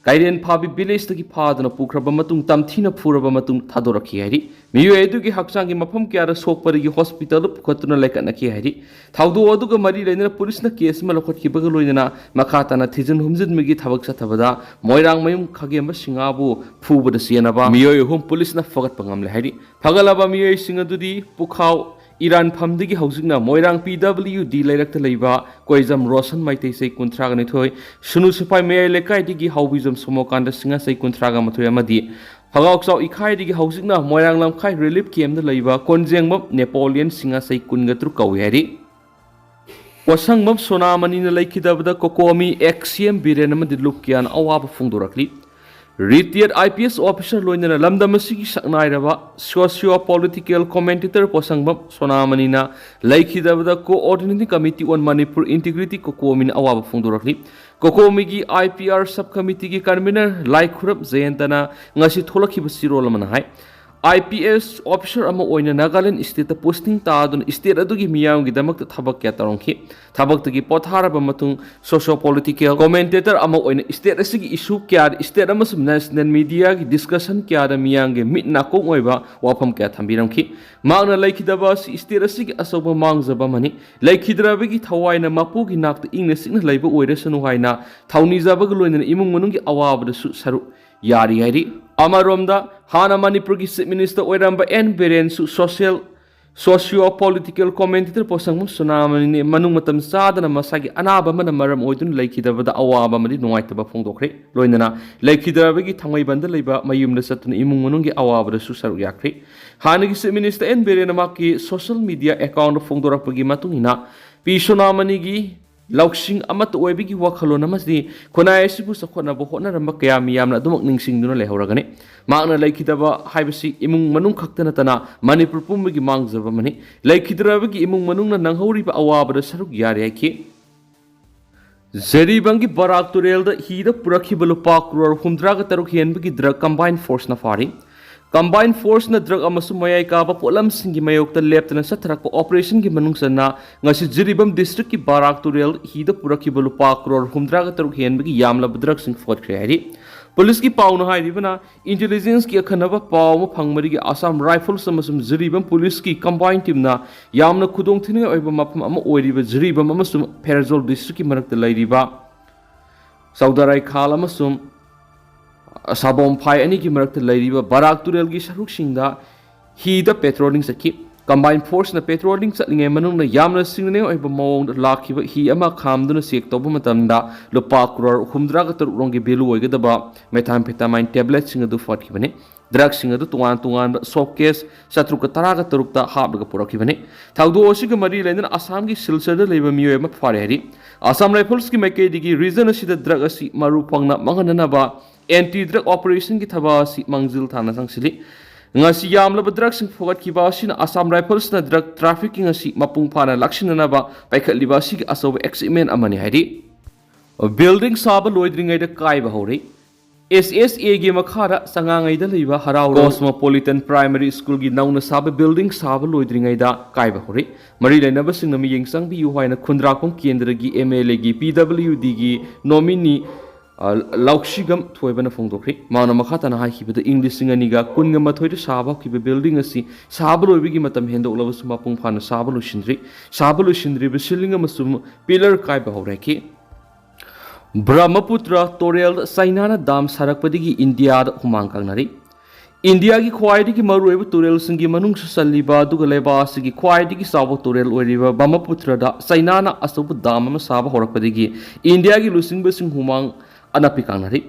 ꯀꯩꯔꯦꯟ ꯐꯥꯕꯤ ꯚꯤꯂꯦꯖꯇꯒꯤ ꯐꯥꯗꯨꯅ ꯄꯨꯈ꯭ꯔꯕ ꯃꯇꯨꯡ ꯇꯝꯊꯤꯅ ꯐꯨꯔꯕ ꯃꯇꯨꯡ ꯊꯥꯗꯣꯔꯛꯈꯤ ꯍꯥꯏꯔꯤ꯫ ꯃꯤꯑꯣꯏ ꯑꯗꯨꯒꯤ ꯍꯛꯆꯥꯡꯒꯤ ꯃꯐꯝ ꯀꯌꯥꯗ ꯁꯣꯛꯄꯗꯒꯤ ꯍꯣꯁꯄꯤꯇꯥꯜꯗ ꯄꯨꯈꯠꯇꯨꯅ ꯂꯩꯈꯠꯅꯈꯤ ꯍꯥꯏꯔꯤ꯫ ꯊꯧꯗꯣꯛ ꯑꯗꯨꯒ ꯃꯔꯤ ꯂꯩꯅꯅ ꯄꯨꯂꯤꯁꯅ ꯀꯦꯁ ꯑꯃ ꯂꯧꯈꯠꯈꯤꯕꯒ ꯂꯣꯏꯅꯅ ꯃꯈꯥ ꯇꯥꯅ ꯊꯤꯖꯤꯟ ꯍꯨꯝꯖꯤꯟꯕꯒꯤ ꯊꯕꯛ ꯆꯠꯊꯕꯗ ꯃꯣꯏꯔꯥꯡꯃꯌꯨꯝ ꯈꯥꯒꯦꯝꯕ ꯁꯤꯡꯉꯥꯕꯨ ꯐꯨꯕꯗ ꯆꯦꯟꯅꯕ ꯃꯤꯑꯣꯏ ꯑꯍꯨꯝ ꯄꯨꯂꯤꯁꯅ ꯐꯒꯠꯄ ꯉꯝꯂꯦ ꯍꯥꯏꯔꯤ꯫ ꯐꯒꯠꯂꯕ ꯃꯤꯑꯣꯏꯁꯤꯡ ꯑꯗꯨꯗꯤ ꯄꯨꯈꯥꯎ ꯏꯔꯥꯟꯐꯝꯗꯒꯤ ꯍꯧꯖꯤꯛꯅ ꯃꯣꯏꯔꯥꯡ ꯄꯤ ꯗꯕ꯭ꯂꯤꯎ ꯗꯤ ꯂꯩꯔꯛꯇ ꯂꯩꯕ ꯀꯣꯏꯖꯝ ꯔꯣꯁꯟ ꯃꯩꯇꯩ ꯆꯍꯤ ꯀꯨꯟꯊ꯭ꯔꯥꯒ ꯅꯤꯊꯣꯏ, ꯁꯨꯅꯨ ꯁꯤꯄꯥꯏ ꯃꯌꯥꯏ ꯂꯩꯀꯥꯏꯗꯒꯤ ꯍꯥꯎꯕꯤꯖꯝ ꯁꯣꯃꯣꯀꯥꯟꯗ ꯁꯤꯡꯍ ꯆꯍꯤ ꯀꯨꯟꯊ꯭ꯔꯥꯒ ꯃꯥꯊꯣꯏ ꯑꯃꯗꯤ ꯐꯒꯥꯎꯆꯥꯎ ꯏꯈꯥꯏꯗꯒꯤ ꯍꯧꯖꯤꯛꯅ ꯃꯣꯏꯔꯥꯡ ꯂꯝꯈꯥꯏ ꯔꯤꯂꯤꯐ ꯀꯦꯝꯗ ꯂꯩꯕ ꯀꯣꯟꯖꯦꯡꯕꯝ ꯅꯦꯄꯣꯂꯤꯌꯟ ꯁꯤꯡꯍ ꯆꯍꯤ ꯀꯨꯟꯒ ꯇꯔꯨꯛ ꯀꯧꯏ ꯍꯥꯏꯔꯤ꯫ ꯄꯣꯠꯁꯪꯕꯝ ꯁꯣꯅꯥꯃꯅꯤꯅ ꯂꯩꯈꯤꯗꯕꯗ ꯀꯣꯀꯣꯃꯤ ꯑꯦꯛꯁ ꯁꯤ ꯑꯦꯝ ꯕꯤꯔꯦꯟ ꯑꯃꯗꯤ ꯂꯨꯞ ꯀꯤꯌꯥꯟ ꯑꯋꯥꯕ ꯐꯣꯡꯗꯣꯔꯛꯂꯤ꯫ ꯔꯤꯇꯤꯌꯔꯗ ꯑꯥꯏ ꯄꯤ ꯑꯦꯁ ꯑꯣꯐꯤꯁꯥꯔ ꯂꯣꯏꯅꯅ ꯂꯝꯗꯝ ꯑꯁꯤꯒꯤ ꯁꯛꯅꯥꯏꯔꯕ socio political commentator ꯄꯣꯠꯁꯪꯕꯝ ꯁꯣꯅꯥꯃꯅꯤꯅ ꯂꯩꯈꯤꯗꯕꯗ Coordinating Committee on Manipur Integrity ꯀꯣꯀꯣꯃꯤꯅ ꯑꯋꯥꯕ ꯐꯣꯡꯗꯣꯔꯛꯂꯤ꯫ ꯀꯣꯀꯣꯃꯤꯒꯤ ꯑꯥꯏ ꯄꯤ ꯑꯥꯔ ꯁꯕ ꯀꯃꯤꯇꯤꯒꯤ ꯀꯟꯚꯤꯅꯔ ꯂꯥꯏꯈꯨꯔꯞ ꯖꯌꯟꯇꯅ ꯉꯁꯤ ꯊꯣꯛꯂꯛꯈꯤꯕ ꯆꯦꯔꯣꯜ ꯑꯃꯅ ꯍꯥꯏ, ꯑꯥꯏ ꯄꯤ ꯑꯦꯁ ꯑꯣꯐꯤꯁꯔ ꯑꯃ ꯑꯣꯏꯅ ꯅꯥꯒꯥꯂꯦꯟ ꯁ꯭ꯇꯦꯠꯇ ꯄꯣꯁꯇꯤꯡ ꯇꯥꯗꯨꯅ ꯁ꯭ꯇꯦꯠ ꯑꯗꯨꯒꯤ ꯃꯤꯌꯥꯝꯒꯤꯗꯃꯛꯇ ꯊꯕꯛ ꯀꯌꯥ ꯇꯧꯔꯝꯈꯤ꯫ ꯊꯕꯛꯇꯒꯤ ꯄꯣꯊꯥꯔꯕ ꯃꯇꯨꯡ, ꯁꯣꯁꯤꯌꯣ ꯄꯣꯂꯤꯇꯤꯀꯦꯜ ꯀꯣꯃꯦꯟꯇꯦꯇꯔ ꯑꯃ ꯑꯣꯏꯅ ꯁ꯭ꯇꯦꯠ ꯑꯁꯤꯒꯤ ꯏꯁꯨ ꯀꯌꯥꯗ ꯁ꯭ꯇꯦꯠ ꯑꯃꯁꯨꯡ ꯅꯦꯁꯅꯦꯜ ꯃꯤꯗꯤꯌꯥꯒꯤ ꯗꯤꯁꯀꯁꯟ ꯀꯌꯥꯗ ꯃꯤꯌꯥꯝꯒꯤ ꯃꯤꯠ ꯅꯥꯀꯣꯡ ꯑꯣꯏꯕ ꯋꯥꯐꯝ ꯀꯌꯥ ꯊꯝꯕꯤꯔꯝꯈꯤ꯫ ꯃꯍꯥꯛꯅ ꯂꯩꯈꯤꯗꯕ ꯑꯁꯤ ꯁ꯭ꯇꯦꯠ ꯑꯁꯤꯒꯤ ꯑꯆꯧꯕ ꯃꯥꯡꯖꯕ ꯑꯃꯅꯤ꯫ ꯂꯩꯈꯤꯗ꯭ꯔꯕꯒꯤ ꯊꯋꯥꯏꯅ ꯃꯄꯨꯒꯤ ꯅꯥꯛꯇ ꯏꯪꯅ ꯆꯤꯛꯅ ꯂꯩꯕ ꯑꯣꯏꯔꯁꯅꯨ ꯍꯥꯏꯅ ꯊꯧꯅꯤꯖꯕꯒ ꯂꯣꯏꯅꯅ ꯏꯃꯨꯡ ꯃꯅꯨꯡꯒꯤ ꯑꯋꯥꯕꯗꯁꯨ ꯁꯔꯨꯛ ꯌꯥꯔꯤ ꯍꯥꯏꯔꯤ꯫ ꯑꯃꯔꯣꯝꯗ, ꯍꯥꯟꯅ ꯃꯅꯤꯄꯨꯔꯒꯤ ꯆꯤꯐ ꯃꯤꯅꯤꯁꯇꯔ ꯑꯣꯏꯔꯝꯕ ꯑꯦꯟ ꯕꯤꯔꯦꯟꯁꯨ ꯁꯣꯁꯤꯌꯦꯜ, ꯁꯣꯁꯤꯌꯣ ꯄꯣꯂꯤꯇꯤꯀꯦꯜ ꯀꯣꯃꯦꯟꯇꯦꯇꯔ ꯄꯣꯠꯁꯪꯕꯝ ꯁꯣꯅꯥꯃꯅꯤꯅꯦ ꯃꯅꯨꯡ ꯃꯇꯝ ꯆꯥꯗꯅ ꯃꯁꯥꯒꯤ ꯑꯅꯥꯕ ꯑꯃꯅ ꯃꯔꯝ ꯑꯣꯏꯗꯨꯅ ꯂꯩꯈꯤꯗꯕꯗ ꯑꯋꯥꯕ ꯑꯃꯗꯤ ꯅꯨꯡꯉꯥꯏꯇꯕ ꯐꯣꯡꯗꯣꯛꯈ꯭ꯔꯦ꯫ ꯂꯣꯏꯅꯅ ꯂꯩꯈꯤꯗ꯭ꯔꯕꯒꯤ ꯊꯥꯡꯃꯩꯕꯟꯗ ꯂꯩꯕ ꯃꯌꯨꯝꯗ ꯆꯠꯇꯨꯅ ꯏꯃꯨꯡ ꯃꯅꯨꯡꯒꯤ ꯑꯋꯥꯕꯗꯁꯨ ꯁꯔꯨꯛ ꯌꯥꯈ꯭ꯔꯦ꯫ ꯍꯥꯟꯅꯒꯤ ꯆꯤꯐ ꯃꯤꯅꯤꯁꯇꯔ ꯑꯦꯟ ꯕꯤꯔꯦꯟꯅ ꯃꯍꯥꯛꯀꯤ ꯁꯣꯁꯤꯌꯦꯜ ꯃꯤꯗꯤꯌꯥ ꯑꯦꯀꯥꯎꯟꯗ ꯐꯣꯡꯗꯣꯔꯛꯄꯒꯤ ꯃꯇꯨꯡ ꯏꯟꯅ, ꯄꯤ ꯁꯣꯅꯥꯃꯅꯤꯒꯤ ꯂꯧꯁꯤꯡ ꯑꯃꯠꯇ ꯑꯣꯏꯕꯒꯤ ꯋꯥꯈꯜꯂꯣꯟ ꯑꯃꯗꯤ ꯈꯨꯟꯅꯥꯏ ꯑꯁꯤꯕꯨ ꯆꯥꯎꯈꯠꯅꯕ ꯍꯣꯠꯅꯔꯝꯕ ꯀꯌꯥ ꯃꯤꯌꯥꯝꯅ ꯑꯗꯨꯃꯛ ꯅꯤꯡꯁꯤꯡꯗꯨꯅ ꯂꯩꯍꯧꯔꯒꯅꯤ꯫ ꯃꯍꯥꯛꯅ ꯂꯩꯈꯤꯗꯕ ꯍꯥꯏꯕꯁꯤ ꯏꯃꯨꯡ ꯃꯅꯨꯡ ꯈꯛꯇ ꯅꯠꯇꯅ ꯃꯅꯤꯄꯨꯔ ꯄꯨꯝꯕꯒꯤ ꯃꯥꯡꯖꯕ ꯑꯃꯅꯤ꯫ ꯂꯩꯈꯤꯗ꯭ꯔꯕꯒꯤ ꯏꯃꯨꯡ ꯃꯅꯨꯡꯅ ꯅꯪꯍꯧꯔꯤꯕ ꯑꯋꯥꯕꯗ ꯁꯔꯨꯛ ꯌꯥꯔꯤ ꯍꯥꯏꯈꯤ꯫ ꯖꯤꯔꯤꯕꯥꯝꯒꯤ ꯕꯔꯥꯛ ꯇꯨꯔꯦꯜꯗ ꯍꯤꯗ ꯄꯨꯔꯛꯈꯤꯕ ꯂꯨꯄꯥ ꯀ꯭ꯔꯣꯔ ꯍꯨꯝꯗ꯭ꯔꯥꯒ ꯇꯔꯨꯛ ꯍꯦꯟꯕꯒꯤ ꯗ꯭ꯔꯒ ꯀꯝꯕꯥꯏꯟ ꯐꯣꯔꯁꯅ ꯐꯥꯔꯤ꯫ ꯀꯝꯕꯥꯏꯟ ꯐꯣꯔꯁꯅ ꯗ꯭ꯔꯒ ꯑꯃꯁꯨꯡ ꯃꯌꯥꯏ ꯀꯥꯕ ꯄꯣꯠꯂꯝꯁꯤꯡꯒꯤ ꯃꯥꯌꯣꯛꯇ ꯂꯦꯞꯇꯅ ꯆꯠꯊꯔꯛꯄ ꯑꯣꯄꯔꯦꯁꯟꯒꯤ ꯃꯅꯨꯡ ꯆꯟꯅ ꯉꯁꯤ ꯖꯤꯔꯤꯕꯥꯝ ꯗꯤꯁꯇ꯭ꯔꯤꯛꯀꯤ ꯕꯔꯥꯛ ꯇꯨꯔꯦꯜ ꯍꯤꯗ ꯄꯨꯔꯛꯈꯤꯕ ꯂꯨꯄꯥ ꯀ꯭ꯔꯣꯔ ꯍꯨꯝꯗ꯭ꯔꯥꯒ ꯇꯔꯨꯛ ꯍꯦꯟꯕꯒꯤ ꯌꯥꯝꯂꯕ ꯗ꯭ꯔꯒꯁꯤꯡ ꯐꯥꯒꯠꯈ꯭ꯔꯦ ꯍꯥꯏꯔꯤ꯫ ꯄꯨꯂꯤꯁꯀꯤ ꯄꯥꯎꯅ ꯍꯥꯏꯔꯤꯕꯅ, ꯏꯟꯇꯦꯂꯤꯖꯦꯟꯁꯀꯤ ꯑꯈꯟꯅꯕ ꯄꯥꯎ ꯑꯃ ꯐꯪꯕꯗꯒꯤ ꯑꯁꯥꯝ ꯔꯥꯏꯐꯜꯁ ꯑꯃꯁꯨꯡ ꯖꯤꯔꯤꯕꯥꯝ ꯄꯨꯂꯤꯁꯀꯤ ꯀꯝꯕꯥꯏꯟ ꯇꯤꯝꯅ ꯌꯥꯝꯅ ꯈꯨꯗꯣꯡꯊꯤꯅꯤꯡꯉꯥꯏ ꯑꯣꯏꯕ ꯃꯐꯝ ꯑꯃ ꯑꯣꯏꯔꯤꯕ ꯖꯤꯔꯤꯕꯥꯝ ꯑꯃꯁꯨꯡ ꯐꯦꯔꯖꯣꯜ ꯗꯤꯁꯇ꯭ꯔꯤꯛꯀꯤ ꯃꯔꯛꯇ ꯂꯩꯔꯤꯕ ꯆꯧꯗꯔꯥꯏꯈꯥꯜ ꯑꯃꯁꯨꯡ ꯁꯥꯕꯣꯝꯐꯥꯏ ꯑꯅꯤꯒꯤ ꯃꯔꯛꯇ ꯂꯩꯔꯤꯕ ꯕꯔꯥꯛ ꯇꯨꯔꯦꯜꯒꯤ ꯁꯔꯨꯛꯁꯤꯡꯗ ꯍꯤꯗ ꯄꯦꯇ꯭ꯔꯣꯂꯤꯡ ꯆꯠꯈꯤ꯫ ꯀꯝꯕꯥꯏꯟ ꯐꯣꯔꯁꯅ ꯄꯦꯇ꯭ꯔꯣꯂꯤꯡ ꯆꯠꯂꯤꯉꯩ ꯃꯅꯨꯡꯗ ꯌꯥꯝꯅ ꯆꯤꯡꯅꯅꯤꯡꯉꯥꯏ ꯑꯣꯏꯕ ꯃꯑꯣꯡꯗ ꯂꯥꯛꯈꯤꯕ ꯍꯤ ꯑꯃ ꯈꯥꯝꯗꯨꯅ ꯆꯦꯛ ꯇꯧꯕ ꯃꯇꯝꯗ ꯂꯨꯄꯥ ꯀ꯭ꯔꯣꯔ ꯍꯨꯝꯗ꯭ꯔꯥꯒ ꯇꯔꯨꯛ ꯔꯣꯝꯒꯤ ꯚꯦꯂꯨ ꯑꯣꯏꯒꯗꯕ ꯃꯦꯊꯥꯝꯐꯦꯇꯥꯃꯥꯏꯟ ꯇꯦꯕ꯭ꯂꯦꯠꯁꯤꯡ ꯑꯗꯨ ꯐꯥꯒꯠꯈꯤꯕꯅꯤ꯫ ꯗ꯭ꯔꯒꯁꯤꯡ ꯑꯗꯨ ꯇꯣꯉꯥꯟ ꯇꯣꯉꯥꯟꯕ ꯁꯣꯞ ꯀꯦꯁ ꯆꯥꯇ꯭ꯔꯨꯛꯀ ꯇꯔꯥꯒ ꯇꯔꯨꯛꯇ ꯍꯥꯞꯂꯒ ꯄꯨꯔꯛꯈꯤꯕꯅꯤ꯫ ꯊꯧꯗꯣꯛ ꯑꯁꯤꯒ ꯃꯔꯤ ꯂꯩꯅꯅ ꯑꯁꯥꯝꯒꯤ ꯁꯤꯜꯆꯔꯗ ꯂꯩꯕ ꯃꯤꯑꯣꯏ ꯑꯃ ꯐꯥꯔꯦ ꯍꯥꯏꯔꯤ꯫ ꯑꯁꯥꯝ ꯔꯥꯏꯐꯜꯁꯀꯤ ꯃꯥꯏꯀꯩꯗꯒꯤ ꯔꯤꯖꯟ ꯑꯁꯤꯗ ꯗ꯭ꯔꯒ ꯑꯁꯤ ꯃꯔꯨ ꯐꯪꯅ ꯃꯥꯡꯍꯟꯅꯅꯕ ꯑꯦꯟꯇꯤ ꯗ꯭ꯔꯒ ꯑꯣꯄꯔꯦꯁꯟꯒꯤ ꯊꯕꯛ ꯑꯁꯤ ꯃꯥꯡꯖꯤꯜ ꯊꯥꯅ ꯆꯪꯁꯤꯜꯂꯤ꯫ ꯉꯁꯤ ꯌꯥꯝꯂꯕ ꯗ꯭ꯔꯒꯁꯤꯡ ꯐꯥꯒꯠꯈꯤꯕ ꯑꯁꯤꯅ ꯑꯁꯥꯝ ꯔꯥꯏꯐꯜꯁꯅ ꯗ꯭ꯔꯒ ꯇ꯭ꯔꯥꯐꯤꯀꯤꯡ ꯑꯁꯤ ꯃꯄꯨꯡ ꯐꯥꯅ ꯂꯥꯛꯁꯤꯟꯅꯅꯕ ꯄꯥꯏꯈꯠꯂꯤꯕ ꯑꯁꯤꯒꯤ ꯑꯆꯧꯕ ꯑꯦꯆꯤꯞꯃꯦꯟ ꯑꯃꯅꯤ ꯍꯥꯏꯔꯤ꯫ ꯕꯤꯜꯗꯤꯡ ꯁꯥꯕ ꯂꯣꯏꯗ꯭ꯔꯤꯉꯩꯗ ꯀꯥꯏꯕ ꯍꯧꯔꯦ꯫ ꯑꯦꯁ ꯑꯦꯁ ꯑꯦꯒꯤ ꯃꯈꯥꯗ ꯆꯉꯥꯉꯩꯗ ꯂꯩꯕ ꯍꯔꯥꯎ ꯀꯣꯁꯃꯣꯄꯣꯂꯤꯇꯟ ꯄ꯭ꯔꯥꯏꯃꯔꯤ ꯁ꯭ꯀꯨꯜꯒꯤ ꯅꯧꯅ ꯁꯥꯕ ꯕꯤꯜꯗꯤꯡ ꯁꯥꯕ ꯂꯣꯏꯗ꯭ꯔꯤꯉꯩꯗ ꯀꯥꯏꯕ ꯍꯧꯔꯛꯏ꯫ ꯃꯔꯤ ꯂꯩꯅꯕꯁꯤꯡꯅ ꯃꯤꯠꯌꯦꯡ ꯆꯪꯕꯤꯌꯨ ꯍꯥꯏꯅ ꯈꯨꯟꯗ꯭ꯔꯥꯛꯄꯝ ꯀꯦꯟꯗ꯭ꯔꯒꯤ ꯑꯦꯝ ꯑꯦꯜ ꯑꯦꯒꯤ ꯄꯤ ꯗꯕ꯭ꯂꯤꯎ ꯗꯤꯒꯤ ꯅꯣꯃꯤꯅꯤ, ꯑ, ꯂꯧꯁꯤꯒꯝ ꯊꯣꯏꯕꯅ ꯐꯣꯡꯗꯣꯛꯈ꯭ꯔꯦ꯫ ꯃꯥꯅ ꯃꯈꯥ ꯇꯥꯅ ꯍꯥꯏꯈꯤꯕꯗ, ꯏꯪ ꯂꯤꯁꯤꯡ ꯑꯅꯤꯒ ꯀꯨꯟꯒ ꯃꯥꯊꯣꯏꯗ ꯁꯥꯕ ꯍꯧꯈꯤꯕ ꯕꯤꯜꯗꯤꯡ ꯑꯁꯤ ꯁꯥꯕ ꯂꯣꯏꯕꯒꯤ ꯃꯇꯝ ꯍꯦꯟꯗꯣꯛꯂꯕꯁꯨ ꯃꯄꯨꯡ ꯐꯥꯅ ꯁꯥꯕ ꯂꯣꯏꯁꯤꯟꯗ꯭ꯔꯤ꯫ ꯁꯥꯕ ꯂꯣꯏꯁꯤꯟꯗ꯭ꯔꯤꯕ ꯁꯤꯂꯤꯡ ꯑꯃꯁꯨꯡ ꯄꯤꯂꯔ ꯀꯥꯏꯕ ꯍꯧꯔꯛꯈꯤ꯫ ꯕ꯭ꯔꯍꯃꯄꯨꯇ꯭ꯔ ꯇꯨꯔꯦꯜꯗ ꯆꯩꯅꯥꯅ ꯗꯥꯝ ꯁꯥꯔꯛꯄꯗꯒꯤ ꯏꯟꯗꯤꯌꯥꯗ ꯍꯨꯃꯥꯡ ꯀꯥꯡꯅꯔꯤ꯫ ꯏꯟꯗꯤꯌꯥꯒꯤ ꯈ꯭ꯋꯥꯏꯗꯒꯤ ꯃꯔꯨꯑꯣꯏꯕ ꯇꯨꯔꯦꯜꯁꯤꯡꯒꯤ ꯃꯅꯨꯡꯁꯨ ꯆꯜꯂꯤꯕ, ꯑꯗꯨꯒ ꯂꯩꯕꯥꯛ ꯑꯁꯤꯒꯤ ꯈ꯭ꯋꯥꯏꯗꯒꯤ ꯆꯥꯎꯕ ꯇꯨꯔꯦꯜ ꯑꯣꯏꯔꯤꯕ ꯕ꯭ꯔꯍꯃꯄꯨꯇ꯭ꯔꯗ ꯆꯩꯅꯥꯅ ꯑꯆꯧꯕ ꯗꯥꯝ ꯑꯃ ꯁꯥꯕ ꯍꯧꯔꯛꯄꯗꯒꯤ ꯏꯟꯗꯤꯌꯥꯒꯤ ꯂꯨꯆꯤꯡꯕꯁꯤꯡ ꯍꯨꯃꯥꯡ ꯑꯅꯞꯄꯤ ꯀꯥꯡꯅꯔꯤ꯫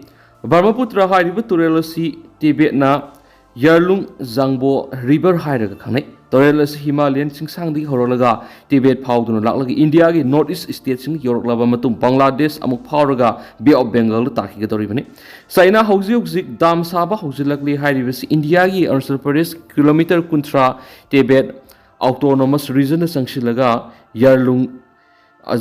ꯕ꯭ꯔꯍꯃꯄꯨꯇ꯭ꯔ ꯍꯥꯏꯔꯤꯕ ꯇꯨꯔꯦꯜ ꯑꯁꯤ ꯇꯤꯕꯦꯠꯅ ꯌꯔꯂꯨꯡ ꯖꯥꯡꯕꯣ ꯔꯤꯚꯔ ꯍꯥꯏꯔꯒ ꯈꯪꯅꯩ꯫ ꯇꯨꯔꯦꯜ ꯑꯁꯤ ꯍꯤꯃꯥꯂꯌꯟ ꯆꯤꯡꯁꯥꯡꯗꯒꯤ ꯍꯧꯔꯛꯂꯒ ꯇꯤꯕꯦꯠ ꯐꯥꯎꯗꯨꯅ ꯂꯥꯛꯂꯒ ꯏꯟꯗꯤꯌꯥꯒꯤ ꯅꯣꯔꯠ ꯏꯁ ꯁ꯭ꯇꯦꯠꯁꯤꯡꯗ ꯌꯧꯔꯛꯂꯕ ꯃꯇꯨꯡ ꯕꯪꯒ꯭ꯂꯥꯗꯦꯁ ꯑꯃꯨꯛ ꯐꯥꯎꯔꯒ ꯕꯦ ꯑꯣꯐ ꯕꯦꯡꯒꯜꯗ ꯇꯥꯈꯤꯒꯗꯧꯔꯤꯕꯅꯤ꯫ ꯆꯩꯅꯥ ꯍꯧꯖꯤꯛ ꯍꯧꯖꯤꯛ ꯗꯥꯝ ꯁꯥꯕ ꯍꯧꯖꯤꯜꯂꯛꯂꯤ ꯍꯥꯏꯔꯤꯕꯁꯤ ꯏꯟꯗꯤꯌꯥꯒꯤ ꯑꯔꯨꯅꯥꯆꯜ ꯄ꯭ꯔꯗꯦꯁ ꯀꯤꯂꯣꯃꯤꯇꯔ ꯀꯨꯟꯊ꯭ꯔꯥ ꯇꯤꯕꯦꯠ ꯑꯣꯇꯣꯅꯣꯃꯁ ꯔꯤꯖꯟꯗ ꯆꯪꯁꯤꯜꯂꯒ ꯌꯔꯂꯨꯡ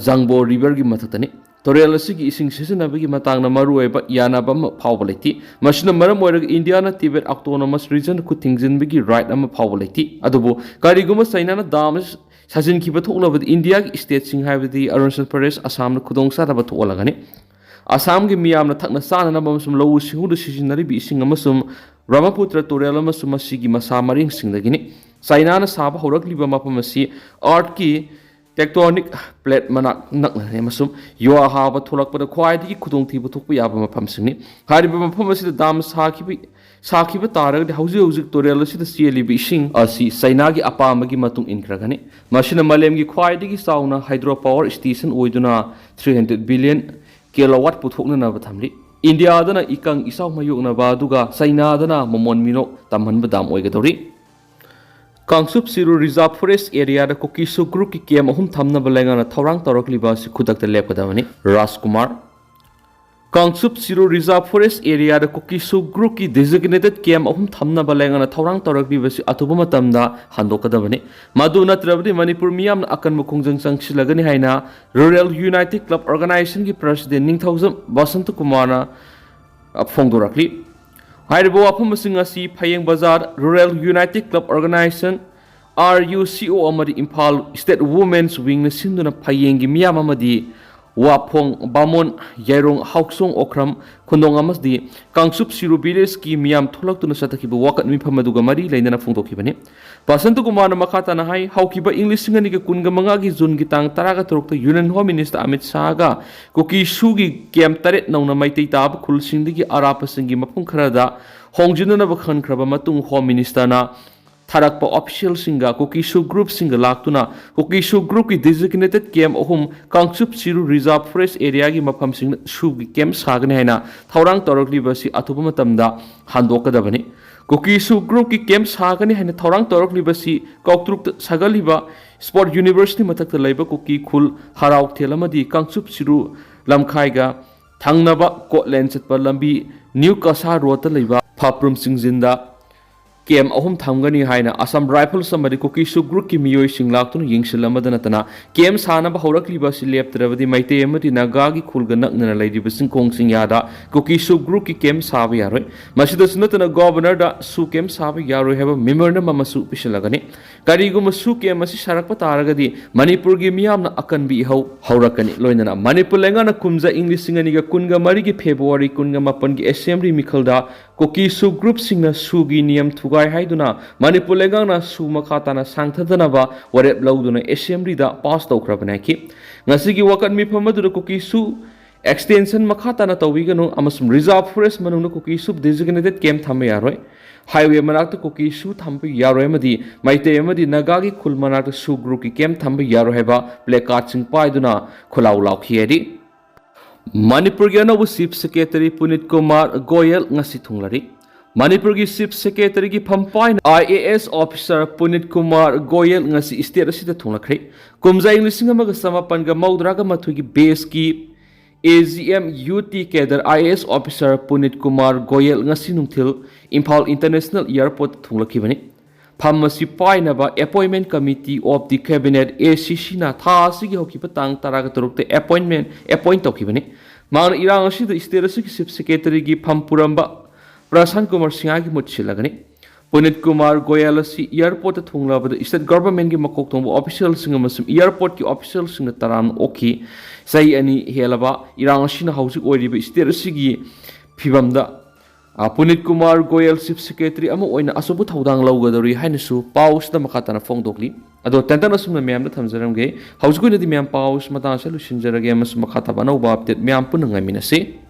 ꯖꯥꯡꯕꯣ ꯔꯤꯚꯔꯒꯤ ꯃꯊꯛꯇꯅꯤ꯫ ꯇꯨꯔꯦꯜ ꯑꯁꯤꯒꯤ ꯏꯁꯤꯡ ꯁꯤꯖꯤꯟꯅꯕꯒꯤ ꯃꯇꯥꯡꯗ ꯃꯔꯨꯑꯣꯏꯕ ꯌꯥꯅꯕ ꯑꯃ ꯐꯥꯎꯕ ꯂꯩꯇꯦ꯫ ꯃꯁꯤꯅ ꯃꯔꯝ ꯑꯣꯏꯔꯒ ꯏꯟꯗꯤꯌꯥꯅ ꯇꯤꯕꯦꯠ ꯑꯣꯇꯣꯅꯣꯃꯁ ꯔꯤꯖꯟ ꯈꯨꯠ ꯊꯤꯡꯖꯤꯟꯕꯒꯤ ꯔꯥꯏꯠ ꯑꯃ ꯐꯥꯎꯕ ꯂꯩꯇꯦ꯫ ꯑꯗꯨꯕꯨ ꯀꯔꯤꯒꯨꯝꯕ ꯆꯩꯅꯥꯅ ꯗꯥꯝ ꯑꯁꯤ ꯁꯥꯖꯤꯟꯈꯤꯕ ꯊꯣꯛꯂꯕꯗꯤ ꯏꯟꯗꯤꯌꯥꯒꯤ ꯁ꯭ꯇꯦꯠꯁꯤꯡ ꯍꯥꯏꯕꯗꯤ ꯑꯔꯨꯅꯥꯆꯜ ꯄ꯭ꯔꯗꯦꯁ, ꯑꯁꯥꯝꯗ ꯈꯨꯗꯣꯡꯆꯥꯗꯕ ꯊꯣꯛꯍꯜꯂꯒꯅꯤ꯫ ꯑꯁꯥꯝꯒꯤ ꯃꯤꯌꯥꯝꯅ ꯊꯛꯅ ꯆꯥꯅꯅꯕ ꯑꯃꯁꯨꯡ ꯂꯧꯎ ꯁꯤꯡꯎꯗ ꯁꯤꯖꯤꯟꯅꯔꯤꯕ ꯏꯁꯤꯡ ꯑꯃꯁꯨꯡ ꯕ꯭ꯔꯍꯃꯄꯨꯇ꯭ꯔ ꯇꯨꯔꯦꯜ ꯑꯃꯁꯨꯡ ꯃꯁꯤꯒꯤ ꯃꯁꯥ ꯃꯔꯦꯡꯁꯤꯡꯗꯒꯤꯅꯤ꯫ ꯆꯩꯅꯥꯅ ꯁꯥꯕ ꯍꯧꯔꯛꯂꯤꯕ ꯃꯐꯝ ꯑꯁꯤ ꯑꯥꯔꯠꯀꯤ ꯇꯦꯛꯇꯣꯅꯤꯛ ꯄ꯭ꯂꯦꯠ ꯃꯅꯥꯛ ꯅꯛꯅꯔꯦ ꯑꯃꯁꯨꯡ ꯌꯨꯍꯥ ꯍꯥꯕ ꯊꯣꯛꯂꯛꯄꯗ ꯈ꯭ꯋꯥꯏꯗꯒꯤ ꯈꯨꯗꯣꯡꯊꯤꯕ ꯊꯣꯛꯄ ꯌꯥꯕ ꯃꯐꯝꯁꯤꯡꯅꯤ꯫ ꯍꯥꯏꯔꯤꯕ ꯃꯐꯝ ꯑꯁꯤꯗ ꯗꯥꯝ ꯁꯥꯈꯤꯕ, ꯁꯥꯈꯤꯕ ꯇꯥꯔꯒꯗꯤ ꯍꯧꯖꯤꯛ ꯍꯧꯖꯤꯛ ꯇꯨꯔꯦꯜ ꯑꯁꯤꯗ ꯆꯦꯜꯂꯤꯕ ꯏꯁꯤꯡ ꯑꯁꯤ ꯆꯩꯅꯥꯒꯤ ꯑꯄꯥꯝꯕꯒꯤ ꯃꯇꯨꯡ ꯏꯟꯈ꯭ꯔꯒꯅꯤ꯫ ꯃꯁꯤꯅ ꯃꯥꯂꯦꯝꯒꯤ ꯈ꯭ꯋꯥꯏꯗꯒꯤ ꯆꯥꯎꯅ ꯍꯥꯏꯗ꯭ꯔꯣ ꯄꯥꯋꯔ ꯁ꯭ꯇꯦꯁꯟ ꯑꯣꯏꯗꯨꯅ three hundred billion kilowatt ꯄꯨꯊꯣꯛꯅꯅꯕ ꯊꯝꯂꯤ꯫ ꯏꯟꯗꯤꯌꯥꯗꯅ ꯏꯀꯪ ꯏꯆꯥꯎ ꯃꯥꯌꯣꯛꯅꯕ ꯑꯗꯨꯒ ꯆꯩꯅꯥꯗꯅ ꯃꯃꯣꯟ ꯃꯤꯅꯣꯛ ꯇꯝꯍꯟꯕ ꯗꯥꯝ ꯑꯣꯏꯒꯗꯧꯔꯤ꯫ ꯀꯥꯡꯆꯨꯞ ꯆꯤꯔꯨ ꯔꯤꯖꯥꯔꯚ ꯐꯣꯔꯦꯁ꯭ꯠ ꯑꯦꯔꯤꯌꯥꯗ ꯀꯨꯀꯤ ꯁꯨ ꯒ꯭ꯔꯨꯞꯀꯤ ꯀꯦꯝꯞ ꯑꯍꯨꯝ ꯊꯝꯅꯕ ꯂꯩꯉꯥꯛꯅ ꯊꯧꯔꯥꯡ ꯇꯧꯔꯛꯂꯤꯕ ꯑꯁꯤ ꯈꯨꯗꯛꯇ ꯂꯦꯞꯀꯗꯕꯅꯤ꯫ ꯔꯥꯖꯀꯨꯃꯥꯔ꯫ ꯀꯥꯡꯆꯨꯞ ꯆꯤꯔꯨ ꯔꯤꯖꯥꯔꯚ ꯐꯣꯔꯦꯁ꯭ꯠ ꯑꯦꯔꯤꯌꯥꯗ ꯀꯨꯀꯤ ꯁꯨ ꯒ꯭ꯔꯨꯞꯀꯤ ꯗꯤꯖꯤꯒꯅꯦꯇꯦꯗ ꯀꯦꯝꯞ ꯑꯍꯨꯝ ꯊꯝꯅꯕ ꯂꯩꯉꯥꯛꯅ ꯊꯧꯔꯥꯡ ꯇꯧꯔꯛꯂꯤꯕꯁꯤ ꯑꯊꯨꯕ ꯃꯇꯝꯗ ꯍꯟꯗꯣꯛꯀꯗꯕꯅꯤ꯫ ꯃꯗꯨ ꯅꯠꯇ꯭ꯔꯕꯗꯤ ꯃꯅꯤꯄꯨꯔ ꯃꯤꯌꯥꯝꯅ ꯑꯀꯟꯕ ꯈꯣꯡꯖꯪ ꯆꯪꯁꯤꯜꯂꯒꯅꯤ ꯍꯥꯏꯅ ꯔꯨꯔꯦꯜ ꯌꯨꯅꯥꯏꯇꯦꯗ ꯀ꯭ꯂꯕ ꯑꯣꯔꯒꯅꯥꯏꯖꯦꯁꯟꯒꯤ ꯄ꯭ꯔꯁꯤꯗꯦꯟꯠ ꯅꯤꯡꯊꯧꯖꯝ ꯕꯁꯟꯇ ꯀꯨꯃꯥꯔꯅ ꯐꯣꯡꯗꯣꯔꯛꯂꯤ꯫ ꯍꯥꯏꯔꯤꯕ ꯋꯥꯐꯝꯁꯤꯡ ꯑꯁꯤ ꯐꯌꯦꯡ ꯕꯖꯥꯔ Rural Unity Club Organisation, R U C O, ꯑꯃꯗꯤ ꯏꯝꯐꯥꯜ State Women's Wingꯅ ꯁꯤꯟꯗꯨꯅ ꯐꯌꯦꯡꯒꯤ ꯃꯤꯌꯥꯝ ꯑꯃꯗꯤ ꯋꯥꯐꯣꯡ, ꯕꯥꯃꯣꯟ, ꯌꯥꯏꯔꯣꯡ, ꯍꯥꯎꯆꯣꯡ, ꯑꯣꯈ꯭ꯔꯝ, ꯈꯨꯟꯗꯣꯡ ꯑꯃꯗꯤ ꯀꯥꯡꯆꯨꯞ ꯁꯤꯔꯨ ꯚꯤꯂꯦꯖꯀꯤ ꯃꯤꯌꯥꯝ ꯊꯣꯛꯂꯛꯇꯨꯅ ꯆꯠꯊꯈꯤꯕ ꯋꯥꯀꯠ ꯃꯤꯐꯝ ꯑꯗꯨꯒ ꯃꯔꯤ ꯂꯩꯅꯅ ꯐꯣꯡꯗꯣꯛꯈꯤꯕꯅꯤ꯫ ꯕꯁꯟꯇ ꯀꯨꯃꯥꯔꯅ ꯃꯈꯥ ꯇꯥꯅ ꯍꯥꯏ, ꯍꯧꯈꯤꯕ ꯏꯪ ꯂꯤꯁꯤꯡ ꯑꯅꯤꯒ ꯀꯨꯟꯒ ꯃꯉꯥꯒꯤ ꯖꯨꯟꯒꯤ ꯇꯥꯡ ꯇꯔꯥꯒ ꯇꯔꯨꯛꯇ Union Home Minister ꯑꯃꯤꯠ ꯁꯥꯍꯒ ꯀꯨꯀꯤ ꯁꯨꯒꯤ ꯀꯦꯝꯞ ꯇꯔꯦꯠ ꯅꯧꯅ ꯃꯩꯇꯩ ꯇꯥꯕ ꯈꯨꯜꯁꯤꯡꯗꯒꯤ ꯑꯔꯥꯞꯄꯁꯤꯡꯒꯤ ꯃꯐꯝ ꯈꯔꯗ ꯍꯣꯡꯖꯤꯟꯅꯅꯕ ꯈꯟꯈ꯭ꯔꯕ ꯃꯇꯨꯡ Home Ministerꯅ ꯊꯥꯔꯛꯄ ꯑꯣꯐꯤꯁꯤꯌꯦꯜꯁꯤꯡꯒ ꯀꯨꯀꯤ ꯁꯨ ꯒ꯭ꯔꯨꯞꯁꯤꯡꯒ ꯂꯥꯛꯇꯨꯅ ꯀꯨꯀꯤ ꯁꯨ ꯒ꯭ꯔꯨꯞꯀꯤ designated ꯀꯦꯝꯞ ꯑꯍꯨꯝ ꯀꯥꯡꯆꯨꯞ ꯁꯤꯔꯨ ꯔꯤꯖꯥꯔꯚ ꯐꯣꯔꯦꯁ ꯑꯦꯔꯤꯌꯥꯒꯤ ꯃꯐꯝꯁꯤꯡꯗ ꯁꯨꯒꯤ ꯀꯦꯝꯞ ꯁꯥꯒꯅꯤ ꯍꯥꯏꯅ ꯊꯧꯔꯥꯡ ꯇꯧꯔꯛꯂꯤꯕ ꯑꯁꯤ ꯑꯊꯨꯕ ꯃꯇꯝꯗ ꯍꯟꯗꯣꯛꯀꯗꯕꯅꯤ꯫ ꯀꯨꯀꯤ ꯁꯨ ꯒ꯭ꯔꯨꯞꯀꯤ ꯀꯦꯝꯞ ꯁꯥꯒꯅꯤ ꯍꯥꯏꯅ ꯊꯧꯔꯥꯡ ꯇꯧꯔꯛꯂꯤꯕꯁꯤ ꯀꯧꯇ꯭ꯔꯨꯛꯇ ꯁꯥꯒꯠꯂꯤꯕ ꯁ꯭ꯄꯣꯔꯠ ꯌꯨꯅꯤꯚꯔꯁꯤꯇꯤ ꯃꯊꯛꯇ ꯂꯩꯕ ꯀꯨꯀꯤ ꯈꯨꯜ ꯍꯔꯥꯎꯊꯦꯜ ꯑꯃꯗꯤ ꯀꯥꯡꯆꯨꯞ ꯁꯤꯔꯨ ꯂꯝꯈꯥꯏꯒ ꯊꯪꯅꯕ ꯀꯣꯠꯂꯦꯟ ꯆꯠꯄ ꯂꯝꯕꯤ ꯅ꯭ꯌꯨ ꯀꯁꯥ ꯔꯣꯗꯇ ꯂꯩꯕ ꯐꯥꯄ꯭ꯔꯨꯝ ꯆꯤꯡꯖꯤꯟꯗ ꯀꯦꯝꯞ ꯑꯍꯨꯝ ꯊꯝꯒꯅꯤ ꯍꯥꯏꯅ ꯑꯁꯥꯝ ꯔꯥꯏꯐꯜꯁ ꯑꯃꯗꯤ ꯀꯨꯀꯤ ꯁꯨ ꯒ꯭ꯔꯨꯞꯀꯤ ꯃꯤꯑꯣꯏꯁꯤꯡ ꯂꯥꯛꯇꯨꯅ ꯌꯦꯡꯁꯤꯜꯂꯝꯕꯗ ꯅꯠꯇꯅ ꯀꯦꯝꯞ ꯁꯥꯅꯕ ꯍꯧꯔꯛꯂꯤꯕ ꯑꯁꯤ ꯂꯦꯞꯇ꯭ꯔꯕꯗꯤ ꯃꯩꯇꯩ ꯑꯃꯗꯤ ꯅꯥꯒꯥꯒꯤ ꯈꯨꯜꯒ ꯅꯛꯅꯅ ꯂꯩꯔꯤꯕ ꯆꯤꯡꯈꯣꯡ ꯆꯤꯡꯌꯥꯗ ꯀꯨꯀꯤ ꯁꯨ ꯒ꯭ꯔꯨꯞꯀꯤ ꯀꯦꯝꯞ ꯁꯥꯕ ꯌꯥꯔꯣꯏ꯫ ꯃꯁꯤꯗꯁꯨ ꯅꯠꯇꯅ ꯒꯣꯕꯔꯅꯔꯗ ꯁꯨ ꯀꯦꯝꯞ ꯁꯥꯕ ꯌꯥꯔꯣꯏ ꯍꯥꯏꯕ ꯃꯦꯃꯣꯔꯦꯟꯗꯝ ꯑꯃꯁꯨ ꯄꯤꯁꯤꯜꯂꯒꯅꯤ꯫ ꯀꯔꯤꯒꯨꯝꯕ ꯁꯨ ꯀꯦꯝꯞ ꯑꯁꯤ ꯁꯥꯔꯛꯄ ꯇꯥꯔꯒꯗꯤ ꯃꯅꯤꯄꯨꯔꯒꯤ ꯃꯤꯌꯥꯝꯅ ꯑꯀꯟꯕꯤ ꯏꯍꯧ ꯍꯧꯔꯛꯀꯅꯤ꯫ ꯂꯣꯏꯅꯅ ꯃꯅꯤꯄꯨꯔ ꯂꯩꯉꯥꯛꯅ ꯀꯨꯝꯖꯥ ꯏꯪ ꯂꯤꯁꯤꯡ ꯑꯅꯤꯒ ꯀꯨꯟꯒ ꯃꯔꯤꯒꯤ ꯐꯦꯕ꯭ꯔꯨꯋꯥꯔꯤ ꯀꯨꯟꯒ ꯃꯥꯄꯟꯒꯤ ꯑꯦꯁꯦꯝꯕ꯭ꯂꯤ ꯃꯤꯈꯜꯗ ꯀꯨꯀꯤ ꯁꯨ ꯒ꯭ꯔꯨꯞꯁꯤꯡꯅ ꯁꯨꯒꯤ ꯅꯤꯌꯝ ꯊꯨꯒꯥꯏ ꯍꯥꯏꯗꯨꯅ ꯃꯅꯤꯄꯨꯔ ꯂꯩꯉꯥꯛꯅ ꯁꯨ ꯃꯈꯥ ꯇꯥꯅ ꯁꯥꯡꯊꯗꯅꯕ ꯋꯥꯔꯦꯞ ꯂꯧꯗꯨꯅ ꯑꯦꯁꯦꯝꯕ꯭ꯂꯤꯗ ꯄꯥꯁ ꯇꯧꯈ꯭ꯔꯕꯅꯤ ꯍꯥꯏꯈꯤ꯫ ꯉꯁꯤꯒꯤ ꯋꯥꯀꯠ ꯃꯤꯐꯝ ꯑꯗꯨꯗ ꯀꯨꯀꯤ ꯁꯨ ꯑꯦꯛꯁꯇꯦꯟꯁꯟ ꯃꯈꯥ ꯇꯥꯅ ꯇꯧꯕꯤꯒꯅꯨ ꯑꯃꯁꯨꯡ ꯔꯤꯖꯥꯔꯚ ꯐꯣꯔꯦꯁ ꯃꯅꯨꯡꯗ ꯀꯨꯀꯤ ꯁꯨ designated ꯀꯦꯝꯞ ꯊꯝꯕ ꯌꯥꯔꯣꯏ꯫ ꯍꯥꯏꯋꯦ ꯃꯅꯥꯛꯇ ꯀꯨꯀꯤ ꯁꯨ ꯊꯝꯕ ꯌꯥꯔꯣꯏ ꯑꯃꯗꯤ ꯃꯩꯇꯩ ꯑꯃꯗꯤ ꯅꯥꯒꯥꯒꯤ ꯈꯨꯜ ꯃꯅꯥꯛꯇ ꯁꯨ ꯒ꯭ꯔꯨꯞꯀꯤ ꯀꯦꯝꯞ ꯊꯝꯕ ꯌꯥꯔꯣꯏ ꯍꯥꯏꯕ ꯄ꯭ꯂꯦꯀꯥꯔꯗꯁꯤꯡ ꯄꯥꯏꯗꯨꯅ ꯈꯣꯜꯂꯥꯎ ꯂꯥꯎꯈꯤ ꯍꯥꯏꯔꯤ꯫ ꯃꯅꯤꯄꯨꯔꯒꯤ ꯑꯅꯧꯕ ꯆꯤꯐ ꯁꯦꯀ꯭ꯔꯦꯇꯔꯤ ꯄꯨꯅꯤꯠ ꯀꯨꯃꯥꯔ ꯒꯣꯌꯦꯜ ꯉꯁꯤ ꯊꯨꯡꯂꯔꯤ꯫ ꯃꯅꯤꯄꯨꯔꯒꯤ ꯆꯤꯐ ꯁꯦꯀ꯭ꯔꯦꯇꯔꯤꯒꯤ ꯐꯝ ꯄꯥꯏꯅ I A S officer Punit Kumar Goyal ꯉꯁꯤ ꯁ꯭ꯇꯦꯠ ꯑꯁꯤꯗ ꯊꯨꯡꯂꯈ꯭ꯔꯦ꯫ ꯀꯨꯝꯖꯥ ꯏꯪ ꯂꯤꯁꯤꯡ ꯑꯃꯒ ꯆꯃꯥꯄꯟꯒ ꯃꯧꯗ꯭ꯔꯥꯒ ꯃꯥꯊꯣꯏꯒꯤ ꯕꯦꯁꯀꯤ A G M U T cadre I A S officer Punit Kumar Goyal ꯉꯁꯤ ꯅꯨꯡꯊꯤꯜ ꯏꯝꯐꯥꯜ ꯏꯟꯇꯔꯅꯦꯁꯅꯦꯜ ꯑꯦꯌꯥꯔꯄꯣꯔꯠꯇ ꯊꯨꯡꯂꯛꯈꯤꯕꯅꯤ꯫ ꯐꯝ ꯑꯁꯤ ꯄꯥꯏꯅꯕ Appointment Committee of the Cabinet, A C Cꯅ ꯊꯥ ꯑꯁꯤꯒꯤ ꯍꯧꯈꯤꯕ ꯇꯥꯡ ꯇꯔꯥꯒ ꯇꯔꯨꯛꯇ ꯑꯦꯄꯣꯏꯟꯃꯦꯟ ꯑꯦꯄꯣꯏꯟ ꯇꯧꯈꯤꯕꯅꯤ꯫ ꯃꯍꯥꯛꯅ ꯏꯔꯥꯡ ꯑꯁꯤꯗ state ꯑꯁꯤꯒꯤ Chief Secretaryꯒꯤ ꯐꯝ ꯄꯨꯔꯝꯕ ꯄ꯭ꯔꯁꯥꯟ ꯀꯨꯃꯥꯔ ꯁꯤꯡꯍꯒꯤ ꯃꯍꯨꯠ ꯁꯤꯜꯂꯒꯅꯤ꯫ ꯄꯨꯅꯤꯠ ꯀꯨꯃꯥꯔ ꯒꯣꯌꯦꯜ ꯑꯁꯤ airportꯇ ꯊꯨꯡꯂꯕꯗ state governmentꯀꯤ ꯃꯀꯣꯛ ꯊꯣꯡꯕ officialꯁꯤꯡ ꯑꯃꯁꯨꯡ airportꯀꯤ officialꯁꯤꯡꯅ ꯇꯔꯥꯝꯅ ꯑꯣꯛꯈꯤ꯫ ꯆꯍꯤ ꯑꯅꯤ ꯍꯦꯜꯂꯕ ꯏꯔꯥꯡ ꯑꯁꯤꯅ ꯍꯧꯖꯤꯛ ꯑꯣꯏꯔꯤꯕ state ꯑꯁꯤꯒꯤ ꯐꯤꯕꯝꯗ, ꯑ, ꯄꯨꯅꯤꯠ ꯀꯨꯃꯥꯔ ꯒꯣꯌꯦꯜ Chief Secretary ꯑꯃ ꯑꯣꯏꯅ ꯑꯆꯧꯕ ꯊꯧꯗꯥꯡ ꯂꯧꯒꯗꯧꯔꯤ ꯍꯥꯏꯅꯁꯨ ꯄꯥꯎꯁꯤꯗ ꯃꯈꯥ ꯇꯥꯅ ꯐꯣꯡꯗꯣꯛꯂꯤ꯫ ꯑꯗꯣ ꯇꯦꯟꯇꯛꯅ ꯑꯁꯨꯝꯅ ꯃꯌꯥꯝꯗ ꯊꯝꯖꯔꯝꯒꯦ꯫ ꯍꯧꯖꯤꯛ ꯑꯣꯏꯅꯗꯤ ꯃꯌꯥꯝ ꯄꯥꯎꯁꯤ ꯃꯇꯥꯡ ꯑꯁꯤꯗ ꯂꯣꯏꯁꯤꯟꯖꯔꯒꯦ ꯑꯃꯁꯨꯡ ꯃꯈꯥ ꯇꯥꯕ ꯑꯅꯧꯕ update ꯃꯌꯥꯝ ꯄꯨꯟꯅ ꯉꯥꯏꯃꯤꯟꯅꯁꯤ꯫